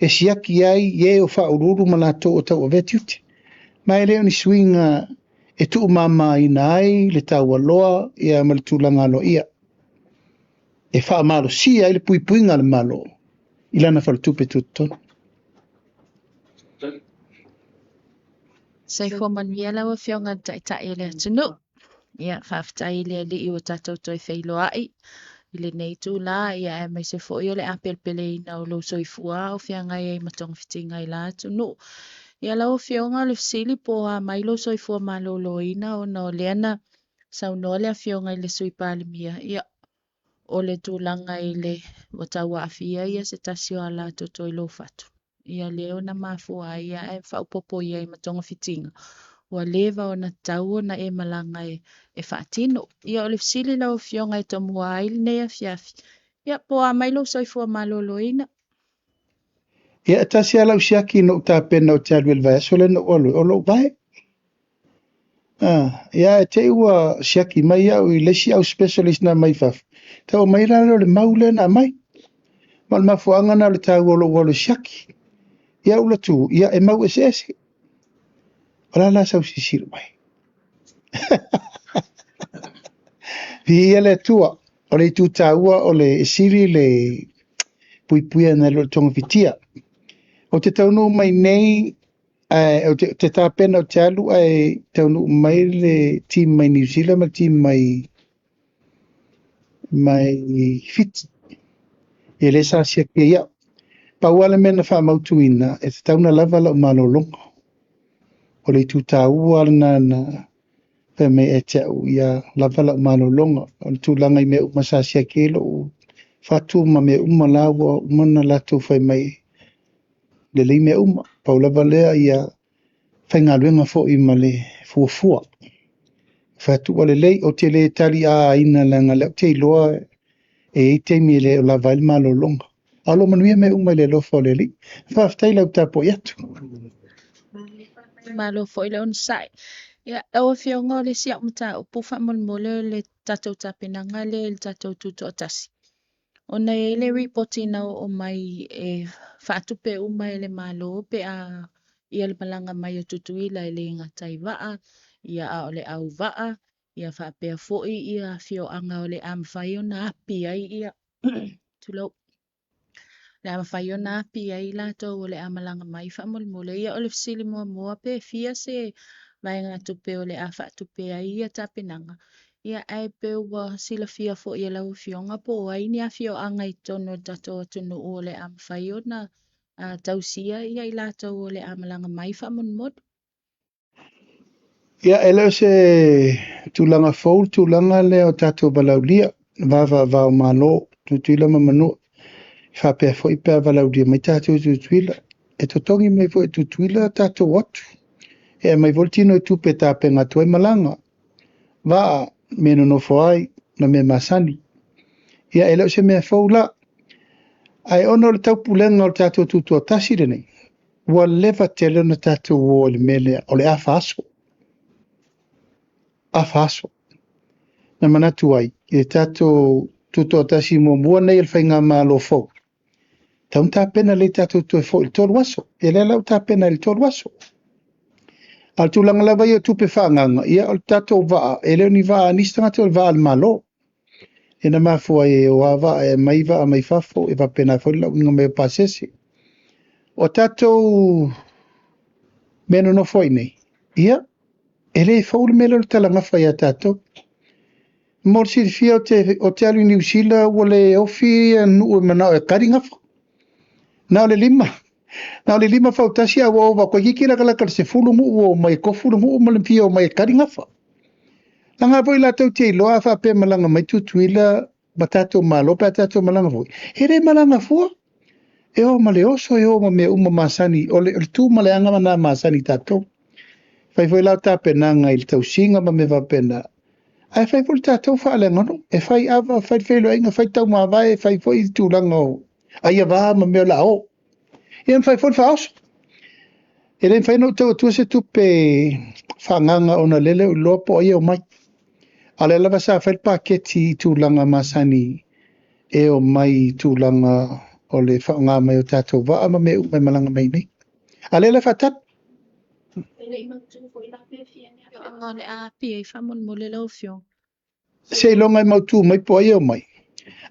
e siaki ai e o faauluulu ma latou o tau avea tiute. Ma e le o ni suiga e tuumamaina ai le taualoa ia ma le tulaga aloaia. E faamalosia ai le puipuiga a le Malo i lana faletupe tutotonu. Soifua manuia lau Afioga i le Taitai o le atunuu. Ia, faafetai i le Alii ua tatou toe feiloai i lenei tula, ia aemaise foi o le apelepeleina o lou soifua o feagai ai ma togafitiga i la atunuu. Ia lau Afioga o le fesili po o a mai lou soifua maloloina ona o lea na saunoa le Afioga i le Sui Palemia, ia o le tulaga i le ua tauaafia ia se tasi o alatoto i lou fatu. Ia lea ona mafua ai ia e faaopoopo i ai ma togafitiga. Ua leva ona tatau ona e malaga e faatino. Ia o le fesili lau Afioga e tomua ai lenei afiafi. Ia po o a mai lou soifua maloloina. Ia, e tasi lava lau siaki na ou tapena o te alu i le vaiaso lea na ou alu ai, o lou vae. Ia, e te i ua siaki mai au i le isi au specialist na mai fafo. Tau mai la lea o le mau lea na aumai. Ma o le mafuaaga na o le taua o lou alu e siaki. Ia ula tu, ia e mau eseese. O la la sau silasila mai. Viia le Atua, o le itu taua o le e sili le puipuia nai lo le togafitia. O te taunuu mai nei, o te tapena o te alu ae taunuu mai le team mai New Zealand ma le team mai Fiti. E le sa siaki ai au. Pau lava le mea na faamautuina, e tatau ona lava lau malologa. O le itu taua lena na fai mai e te au ia lava lau malologa. O le tulaga i mea uma sa siaki ai lou fatu ma mea uma la ua uma na latou fai mai lelei mea uma. Pau lava lea ia faigaluega foi ma le fuafua. Fai atu ua lelei, ou te le taliaina leaga o lea ou te iloa e i ai taimi e le o lava ai le malologa. A o lo o manuia mea uma i le alofa o le Alii. Faafetai i lau tapuai atu. Malo foi le onosai. Ia, lau Afioga o le isi au mataupu faamolemole o le tatou tapenaga lea i le tatou tutoatasi. Ona e i ai le ripoti na oo mai e faatupe uma e le Malo pe a ia le malaga mai o Tutuila e le gata i vaa, ia a o le auvaa, ia faapea foi ia afioaga o le a mafai ona api ai ia tulou, le a mafai ona api ai latou o le a malaga mai faamolemole. Ia o le fesili muamua pe fia se vaegatupe o le a faatupe ai ia tapenaga. Ia ae pe ua silafia foi e lau Afioga po o ai ni afioaga i totonu o le tatou atunuu o le a mafai ona tausia ia i latou o le a malaga mai faamolemole. Ia, e le o se tulaga fou le tulaga lea o tatou valaaulia, va o Malo, Tutuila ma Manua. E faapea foi pe a valaaulia mai tatou i Tutuila. E totogi mai foi e Tutuila tatou atu. E aumai foi le tino i tupe e tapena atu ai malaga, vaa, mea nonofo ai, ma mea masani. Ia, e le o se mea fou la. Ae ona o le taupulega o le tatou tutoatasi lenei, ua leva tele ona tatou o i le mea lea, o le afa aso. Afa aso. Na manatu ai, i le tatou tutoatasi muamua nei o le faigamalo fou, tau na tapena lelei tatou toe foi i le 3 aso. E lea la ua tapena i le 3 aso. A o le tulaga lava ia o tupe faaagaga, ia o le tatou vaa, e le o ni vaa a nisi tagata, o le vaa a le Malo. E na mafua ai e o a vaa e aumai vaa mai fafo, e faapena foi le lauina mai o pasese. O tatou mea nonofo ai nei, ia, e le fou le mea lea o le talagafa ia tatou. Mo le silafia o te alu i Niu Sila ua le ofi nuu e manao e kari gafa. Na o le 5. Na o le 5 fautasi a ua ova koe kiki lakalaka le 10 nuu o mai e kofu le nuu ma le fia o mai e kari gafa. Langa foi latou te iloa a faapea malaga mai Tutuila ma tatou malo pe a tatou malaga foi. E le malaga fua. E o ma le oso, e o ma mea uma masani. O le tu ma le aga ma nā masani tatou. Fai foi lau tapenaga i le tausiga ma mea faapena. Ae fai foi le tatou faaleagano. E fai ava, fai le feiloaiga, fai taumavae, fai foi i tulaga o aiava ma mea o le a o. Ia ma fai foi le faaoso. E le mafai ona ou tau atua se tupe faaagaga ona lele o iloa po o ai e o mai. A o lea lava sa fai le paketi i tulaga masani e o mai i tulaga o le faaaoga mai o tatou vaa ma mea uma e malaga mai nei. A lea la faatali. E le i mautu foi la pe fia ni afioaga o le a api ai faamolemole lau Afioga. Se iloga e mautu mai po o ai e o mai.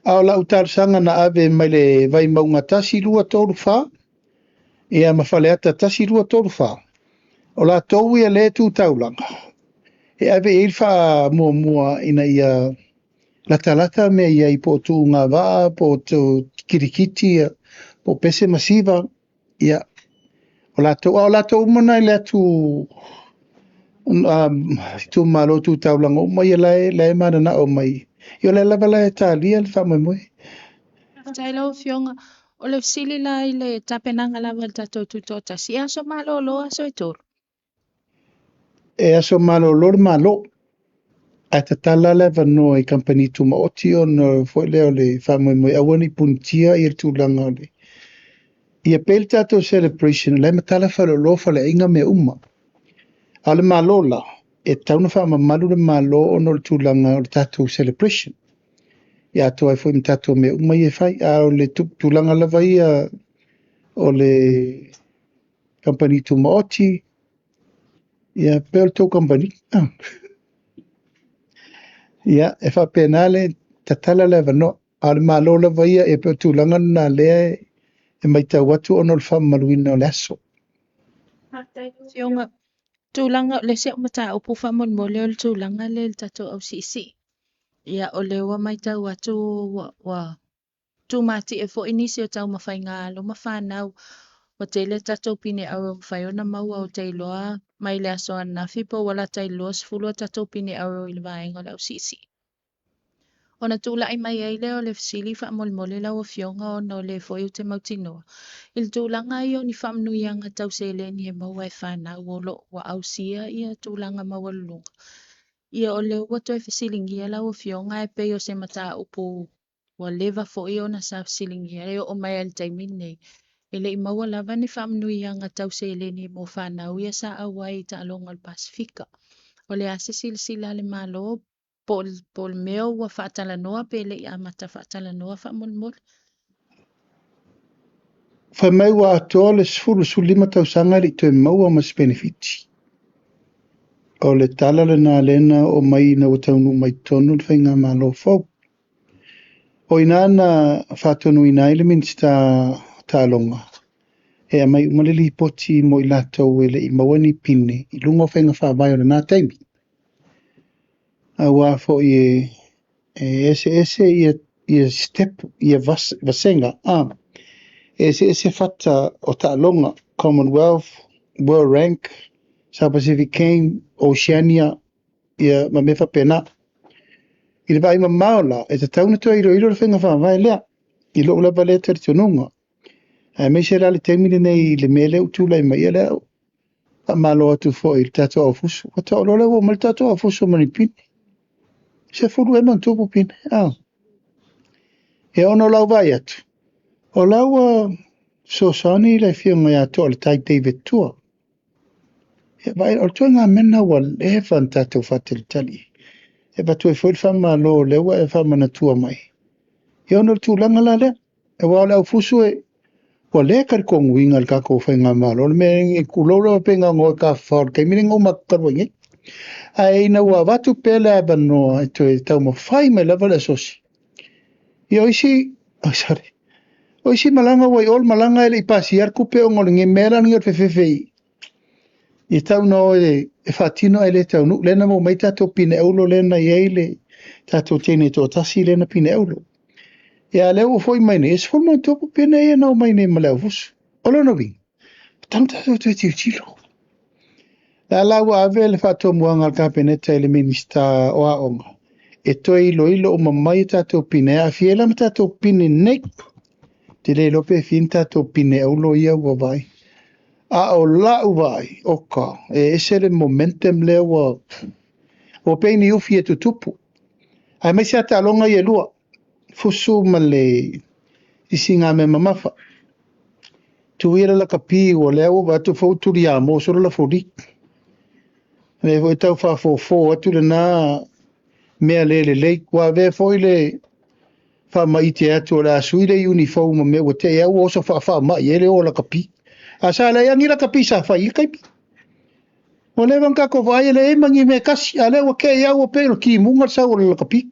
A o lau talosaga na ave mai le Vaimauga 1, 2, 3, 4, ia ma Faleata 1, 2, 3, 4. O latou ia le tu taulaga, e ave i ai le faamuamua ina ia latalata mea i ai po o tuuga vaa, po o kirikiti, po o pese masiva, ia, o latou, a o latou uma na i le atu itumalo tu taulaga uma ia la e mananao mai. Ia o lea lava la e talia le faamoemoe. Faafetai lau Afioga. O le fesili la i le tapenaga lava o le tatou tutoatasi, e aso malolo aso e 3? E aso malolo le malo. Ae tatala le avanoa i kamupani tumaoti ona foi lea o le faamoemoe aua ne i punitia ia le tulaga o le ia pei le tatou celebration, la e matala faleoloa faleaiga mea uma. A o le malo la, e tatau ona faamamalu le malo ona o le tulaga o le tatou celebration. Ia atoa ai foi ma tatou mea uma ia e fai. A o le tulaga lava ia o le kamupani tumaoti, ia pe o le tou kamupani. Ia, e faapena le tatala le avanoa. A o le malo lava ia, e pe o tulaga lena lea e matau atu ona o le faamamaluina o le aso. Faafetai lau Afioga. Tulaga, le isi au mataupu faamolemole o le tulaga lea i le tatou ausiisii. Ia, o lea ua matau atu ua tumatie foi nisi o taumafaiga a alo ma fanau. Ua tele tatou pine auro ua mafai ona maua o te iloa mai le aso ananafi po ua lata i le 20 o tatou pine auro i le vaega o le ausiisii. Ona tulai mai ai lea o le fesili faamolemole lau Afioga ona o lea foi ou te mautinoa i le tulaga ia o ni faamanuiaga tau seleni e maua e fanau o lo o ua ausia ia tulaga maualuluga. Ia o lea ua toe fesiligia lau Afioga e pei o se mataupu ua leva foi ona sa fesiligia e oo mai lava i le taimi lenei e le i maua lava ni faamanuiaga tau seleni mo fanau ia sa auai i taaloga o le Pasefika. O le a se silasila a le Malo po o le mea ua faatalanoa pe le i amata faatalanoa faamolemole? Fai mai ua atoa le 10, 15 tausaga e le i toe maua ma se penefiti. O le tala lena lea na oo mai ina ua taunuu mai totonu le faigamalo fou. O i ina na faatonuina ai le Minisita o Taaloga e aumai uma le lipoti mo i latou e le i maua ni pine i luga o faiga faavae o lena taimi. Aua foi e eseese ia step, ia vasega, e eseese fata o taaloga, Commonwealth, World Rank, South Pacific Game, Oceania, ia ma mea faapena. I le vaai mamao la, e tatau ona toe iloilo le faiga faavae lea, i lou lava lea talitonuga. Aemaise la le taimi lenei i le mea lea ua tulai mai, ia lea faamalo atu foi i le tatou aufusu. Faatoa ou iloa lea ua oo mai le tatou aufusu ma ni pine. 10 ea ma ona tupu pine. Ia ona o lau vaai atu, o la ua fesoasoani le afioga ia Toaletai David Tua. Ia vaai, o le ituaiga mea lena ua leva ona tatou faatalitali. E avatu ai foi le faamalo o lea ua e faamanatua mai. Ia ona o le tulaga la lea, aua o le aufusu e, ua le talitonuina le tatou faigamalo, le mea e tulou lava pe na ona o e tafafao i le taimi lenei na o matou talu ai nei. Ae ina ua avatu pea le avanoa e toe taumafai mai lava le asosi, ia o isi, oh sorry, o isi malaga ua i o le malaga e le i pasia le tupe ona o le mea la lenei o le fefefe i tau na o e faatino ae le taunuu. Lea na maua mai tatou pine auro lea na i ai le tatou teine toatasi lea na pine auro. Ia a lea ua foi mai nei, e 10 ma ono tupu pine ia na omai nei ma le aufusu. O lona uiga, e tatau ona tatou toe tilotilo. La la ua ave le faatomuaga a le Kapeneta i le Minisita o Aoga e toe iloilo uma mai tatou pine, e aafia ai la ma tatou pine nei. Te le iloa pe fia ni tatou pine auro ia ua vaai. A o lau vaai, oka, e ese le momentum lea ua pei ni ufi e tutupu. Aemaise lava taaloga ia e lua, fusu ma le sisigāmea mamafa. Tu ia le lakapi ua lea ua vaai atu foi ua tuliamo solo lafoli. Lea foi tau faafofo atu lena mea le lelei. Ua avea foi le faamaite atu o le a sui le uniform ma mea ua te i au ua oso faafaamai ai le o lakapi. A sa leai ni lakapi sa fai i le taimi. Ua leva ona tatou vaai e leai ma ni mea tasi, a lea ua te i au ua pei o le timuga le sau o le lakapi.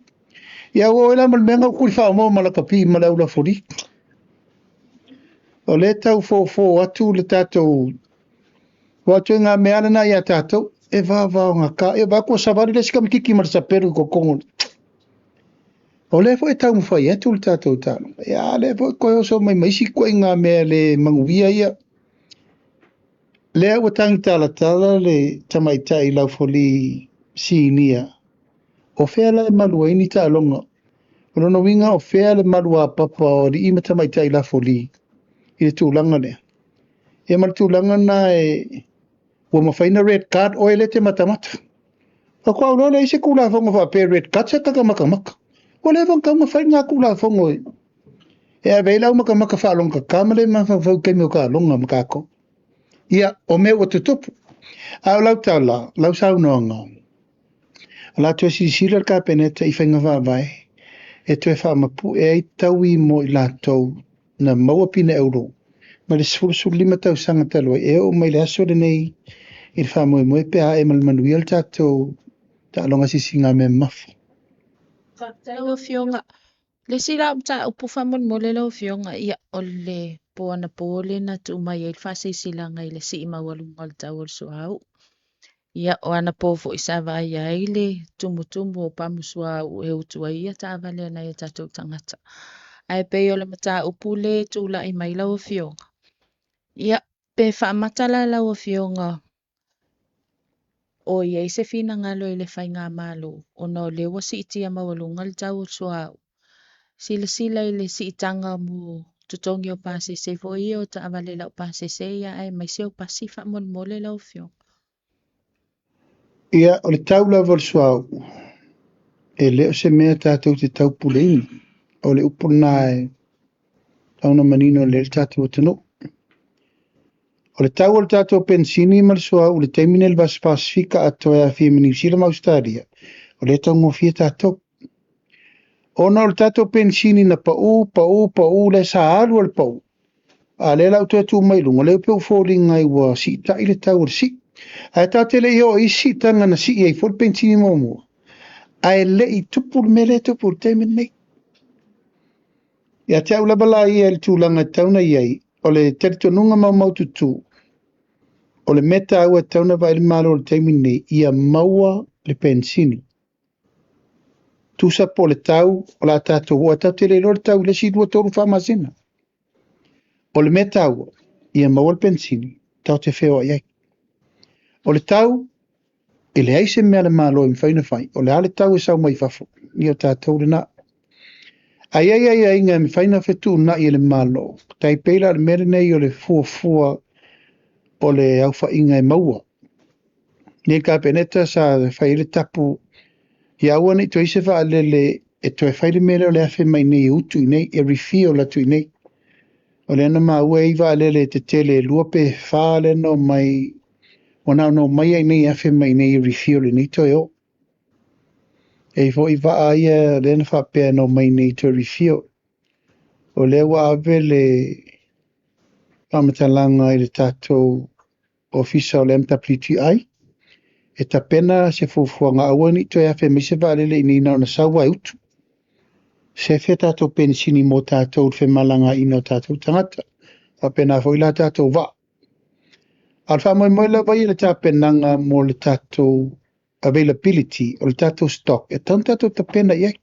Ia ua oe la ma le mea na ua tuli faaomoa ma lakapi ma le au lafoli. O lea tau fofo atu le tatou, ua atu i ngā mea lena ia tatou, e vavao ngā ka, e vaku o savali le sika mitiki ma le sapelu i kokongo. O lea foi e taumafai atu le tatou taaloga. Ia, lea foi koe oso mai ma isi koe ngā mea le manuia ia. Lea ua tangi talatala le tamaitai laufoli sinia. O fea la e malu ai ni taaloga. O lona uiga o fea le malu a papa o alii ma tamaitai laufoli i le tulaga lea. Ia ma le tulaga na e ua mafai na red card oe le te matamata. Faatoa ou iloa lea i se Tulafono faapea red card se taka matamata. Ua leva ona tatau ona fai lena Tulafono e ave ai le au matamata faalogotata ma le mafaufau i taimi o taaloga ma tatou. Ia, o mea ua tutupu. A o lau tala, lau saunoaga, o le a toe silasila le Kapeneta i faiga faavae e toe faamapue ai taui mo i latou na maua pine auro mai le 15 tausaga talu ai e oo mai le aso lenei i le faamoemoe pe a e ma le manuia le tatou taaloga sisigāmea mamafa. Faafetai lau Afioga. Le isi la mataupu faamolemole lau Afioga, ia o le po anapo lea na tuu mai ai le faasilasilaga i le sii maualuga o le tau o le suauu. Ia o anapo foi sa vaai ai le tumutumu o pamu suauu e utu ai ia taavale a nai o tatou tagata. Ae pei o le mataupu le tulai mai lau Afioga. Ia, pe faamata la lau Afioga O i ai se finagalo i le faigamalo ona o lea ua siitia maualuga le tau o le suauu. Silasila i le siitaga mo totogi o pasese foi ia o taavale laupasese ia aemaise o pasi faamolemole lau Afioga. Ia, o le tau lava o le suauu, e le o se mea tatou te taupuleina. O le upu lena e tatau ona manino lelei le tatou atunuu. O le tau o le tatou penisini ma le suauu i le taimi lenei i le Vasa Pasefika atoa e aafia ma Niu Sila ma Ausetalia, o lea e taugofie tatou. Ona o le tatou penisini na pau, pau, pau, lea sa alu lava le pau, a o lea la ua toe tuu mai i luga, lea pei ua foliga ai ua siitai le tau o le sii. Ae tatou te le i oo i isi siitaga na sii ai foi le penisini muamua, ae le i tupu le mea lea e tupu i le taimi lenei. Ia te au lava la ia i le tulaga e tatau ona i ai, o le talitonuga maumaututu, o le mea taua e tatau ona vaai le Malo i le taimi lenei, ia maua le penisini. Tusa po o le tau o le a tatou oo ai, tatou te le iloa le tau i le isi 2, 3, 4 masina. O le mea taua, ia maua le penisini tatou te feoai ai. O le tau, e leai se mea a le Malo e mafai ona fai, o le a le tau e sau mai fafo, ia o tatou lena. Ae i ai aiaiga e mafai ona fetuunai e le Malo, tai pei la o le mea lenei o le fuafua o le aofaiga e maua. Nei le Kapeneta sa fai ai le tapu ia aua ne i toe i ai se vaalele e toe fai le mea lea o le afe mai nei e utu i inei, e refuel atu i inei. O lea na maua e i ai vaalele tetele e 2 pe 4 lea na omai, ua na ona omai lava i inei e afe mai i inei e refuel i inei toe o. E i ai foi vaa ia lea na faapea na omai i inei toe refuel. O lea ua ave le faamatalaga i le tatou ofisa o le MWTI e tapena se fuafuaga aua ne i toe afe mai se vaalele i inei na ona sau lava e utu. Sefe tatou penisini mo tatou i le femalagaaiga o tatou tagata. Faapena foi la tatou vaa. A o le faamoemoe lava ia i le tapenaga mo le tatou availability o le tatou stock e tatau ona tatou tapena i ai.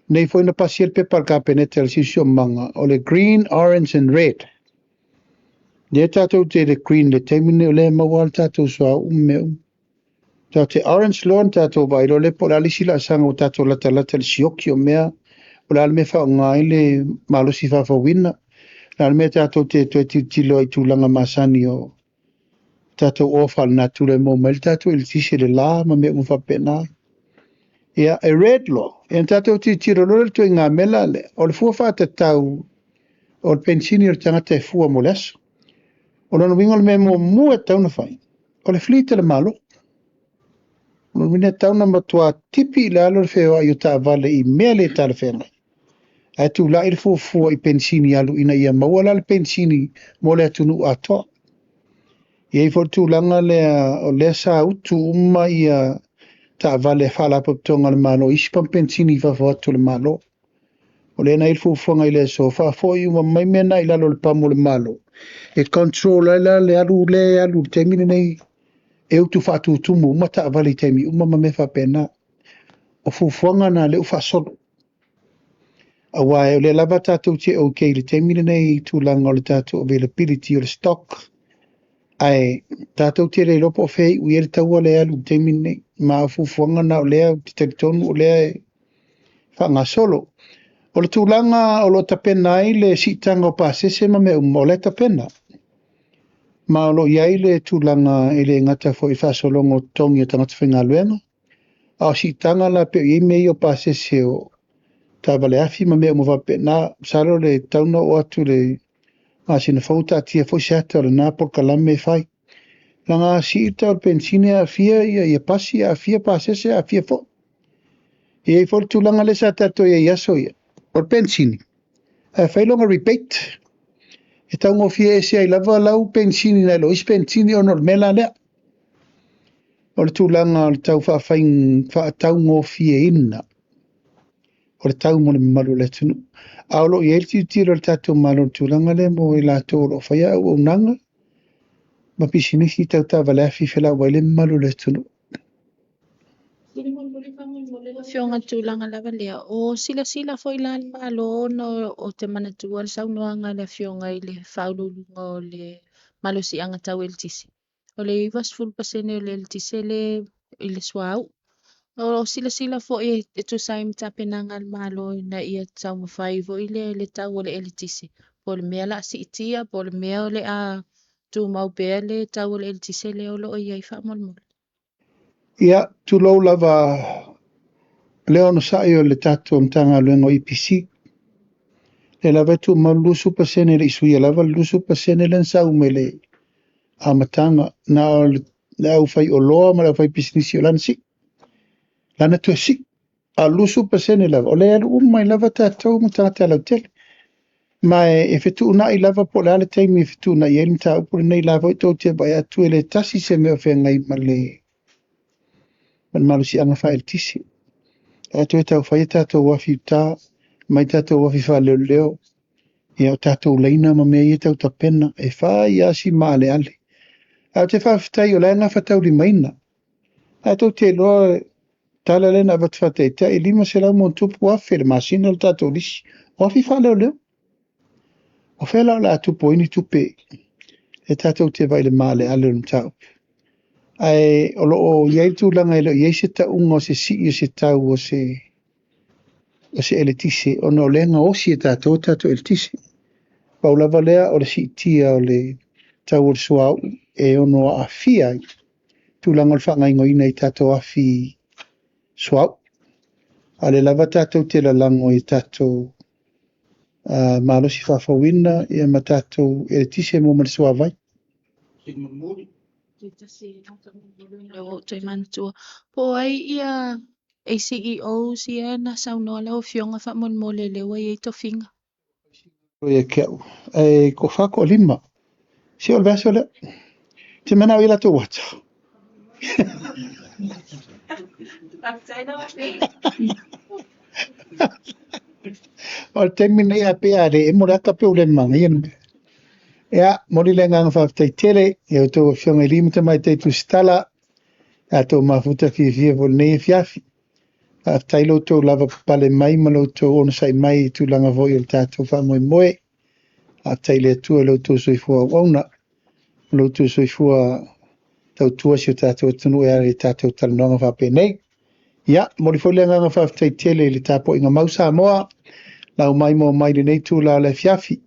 Nei foi na pasia le pepa a le Kapeneta i le siosiomaga o le green, orange and red. Lea tatou te i le green i le taimi lenei o lea e maua lava le tatou suauu ma mea uma. Tatou te orange loa ona tatou vaai loa lea po o le a le isi laasaga ua tatou latalata i le sioki o mea, o le a le mea e faaaoga ai le malosi faafouina, o le a le mea tatou te toe tilotilo ai i tulaga masani o tatou oa faalenatura e maua mai ai le tatou eletise i le la ma mea uma faapena. Ia, e red loa, ia ona tatou tilotilo loa lea i le ituaiga mea la lea, o le fua faatatau o le penisini o le tagata e fua mo le aso. O lona uiga o le mea muamua e tatau ona fai, o le fleet a le Malo. O lona uiga e tatau ona matua tipi i lalo le feoai o taavale i mea le talafeagai. Ae tulai le fuafua i penisini alu ina ia maua la le penisini mo le atunuu atoa. E i ai foi le tulaga lea o lea sa utu uma ia taavale a faalapotopotoga a le Malo i isi pamu penisini i fafo atu o le Malo. O lea na i ai le fuafuaga i le aso, faafoi uma mai mea na i lalo o le pamu o le Malo, e control ai la le alu lea e alu i le taimi lenei e utu faatutumu uma taavale i taimi uma ma mea faapena. O fuafuaga na lea ua faasolo. Aua o lea lava tatou te okay i le taimi lenei i tulaga o le tatou availability o le stock, ae tatou te le iloa po o fea e iu i ai le taua lea e alu i le taimi lenei. Ma o fuafuaga na o lea ou te talitonu o lea e faagasolo. O le tulaga o lo o tapena ai le siitaga o pasese ma mea uma, o lea e tapena. Ma o lo o i ai le tulaga e le gata foi i le faasologa o totogi o tagata faigaluega, a o siitaga la pei o i ai mea ia o pasese o taavale afi ma mea uma faapena. Masalo le tatau ona oo atu i le masina fou taatia foi se ata o lena polokalame e fai. Leaga a sii le tau o le penisini e aafia ia pasi, aafia pasese, aafia foi. E i ai foi le tulaga lea sa tatou i ai i aso ia, o le penisini, ae fai lona rebate. E taugofie ese ai lava lau penisini nai lo isi penisini ona o le mea la lea. O le tulaga o le tau faataugofieina o le tau mo le mamalu o le atunuu. A o lo o i ai le tilotilo a le tatou Malo i le tulaga lea mo i latou o lo o faia auaunaga ma pisinisi tau taavale afi felauai le mamalu o le atunuu. Afioga i le tulaga lava lea, o silasila foi la le Malo ona o te manatua le saunoaga a le Afioga i le Faauluuluga o le Malosiaga Tau Eletise. O le 90% o le eletise le i le suauu. O lo o silasila foi e tusa ai ma tapenaga a le Malo ina ia taumafai foi le tau o le eletise. Po o le mea o le a siitia, po o le mea o le a tumau pea le tau o le eletise lea o lo o i ai faamolemole. Ia, tulou lava le onosai o le tatou Matagaluega o EPC. Lea lava e tumau le 20% e le i suia lava le 20% lea na sau mai le amataga. Na o le aufaioloa ma le aufaipisinisi o lana sii, lana toe sii. A o le 20% lava, o lea e alu uma ai lava tatou ma tagata lautele. Ma e fetuunai lava po o le a le taimi e fetuunai ai le mataupu lenei, la foi tou te vaai atu e le tasi se mea o feagai ma le malosiaga faaeletise. Ae toe tau fai a tatou afi i uta, mai tatou afi faaleoleo, ia o tatou laina ma mea ia tau tapena, e fai lava si maaleale. Ae ou te faafetai o la e gafataulimaina. Ae tou te iloa tala lea na avatu faataitai, 500+ afe le masina le tatou lisi, o afi faaleoleo. O fea la o le a tupu ai ni tupe e tatou te vaai i le maaleale o le mataupu. Ae o lo o i ai le tulaga e le o i ai se tauga o se sii o se tau o se eletise, ona o lea e gaosi e tatou a tatou eletise. Pau lava lea o le siitia o le tau o le suauu e ono aafia ai tulaga o le faagaoioiga i tatou afi suauu. A o lea lava tatou te lalago i tatou malosi faafouina ia ma tatou eletise mo ma le suavai. Lea ua ou toe manatua. Po o ai ia ACEOs ia na saunoa lau Afioga faamolemole lea ua i ai tofiga. Ia te au, e toafa toalima. Se o le vaiaso lea. Te manao i latou ata. Faafetai lau Afioga. O le taimi lenei a pe a le emo le ata pe ua le manaia le mea. Ia, momoli le agaga faafetai tele i a outou afioga i alii ma tamaitai tusitala, tatou mafuta fiafia foi i lenei afiafi. Faafetai lo outou lavapapale mai ma lo outou onosai mai i tulaga foi o le tatou faamoemoe. Faafetai i le Atua i lo outou soifua auauna, lo outou soifua tautua si o tatou atunuu e ala i tatou talanoaga faapenei. Ia, momoli foi le agaga faafetai tele i le tapuaiga mau Samoa, lau mai mo mai lenei itula o le afiafi.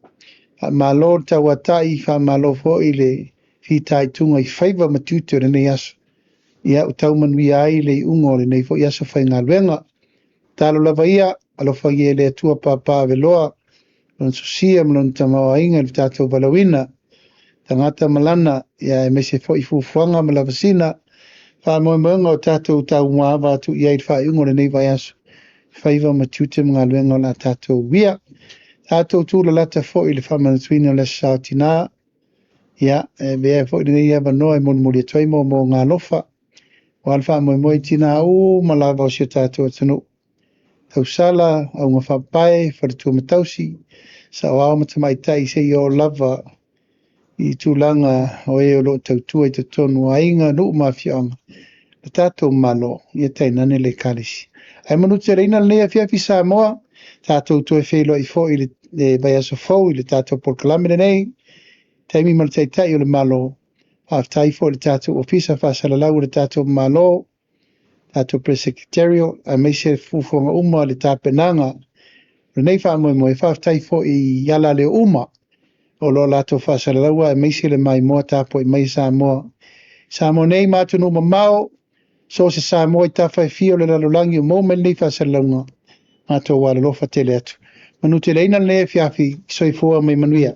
Faamalo le tauatai, faamalo foi le fitaituga i faiva ma tiute o lenei aso. Ia, ua tau manuia ai le iuga o lenei foi aso faigaluega. Talo lava ia, alofagia e le Atua papa aveloa, lona sosia ma lona tamaoaiga i le tatou valaauina. Tagata ma lana, ia aemaise foi fuafuaga ma lavasina, faamoemoega o tatou taumuaava atu i ai i le faaiuga o lenei vaiaso, faiva ma tiute ma galuega o le a tatou uia. Tatou tulalata foi i le faamanatuina o le Aso Sa o Tina, ia, e avea foi lenei avanoa e molimoli atu ai moomooga alofa, aua le faamoemoe i tina uma lava o si o tatou atunuu. Tausala, auga faapae, faletua ma tausi, saoao ma tamaitai seia oo lava i tulaga o e o lo o tautua i totonu o aiga, nuu ma afioaga, le tatou Malo, ia tainane le Ekalesia. Ae manuteleina lenei afiafi Samoa, tatou toe feiloai foi i le vaiaso fou i le tatou polokalame lenei, taimi ma le Taitai o le Malo. Faafetai foi i le tatou Ofisa Faasalalau o le tatou Malo, tatou Press Secretariat, aemaise fuafuaga uma o le tapenaga o lenei faamoemoe. Faafetai foi i alaleo uma o lo o latou faasalalaua, aemaise le maimoa tapuai mai Samoa. Samoa nei ma atunuu mamao, so o se Samoa i tafa e fia o le lalolagi o maua mai lenei faasalalauga, matou alolofa tele atu. Manuteleina lenei afiafi, soifua ma ia manuia.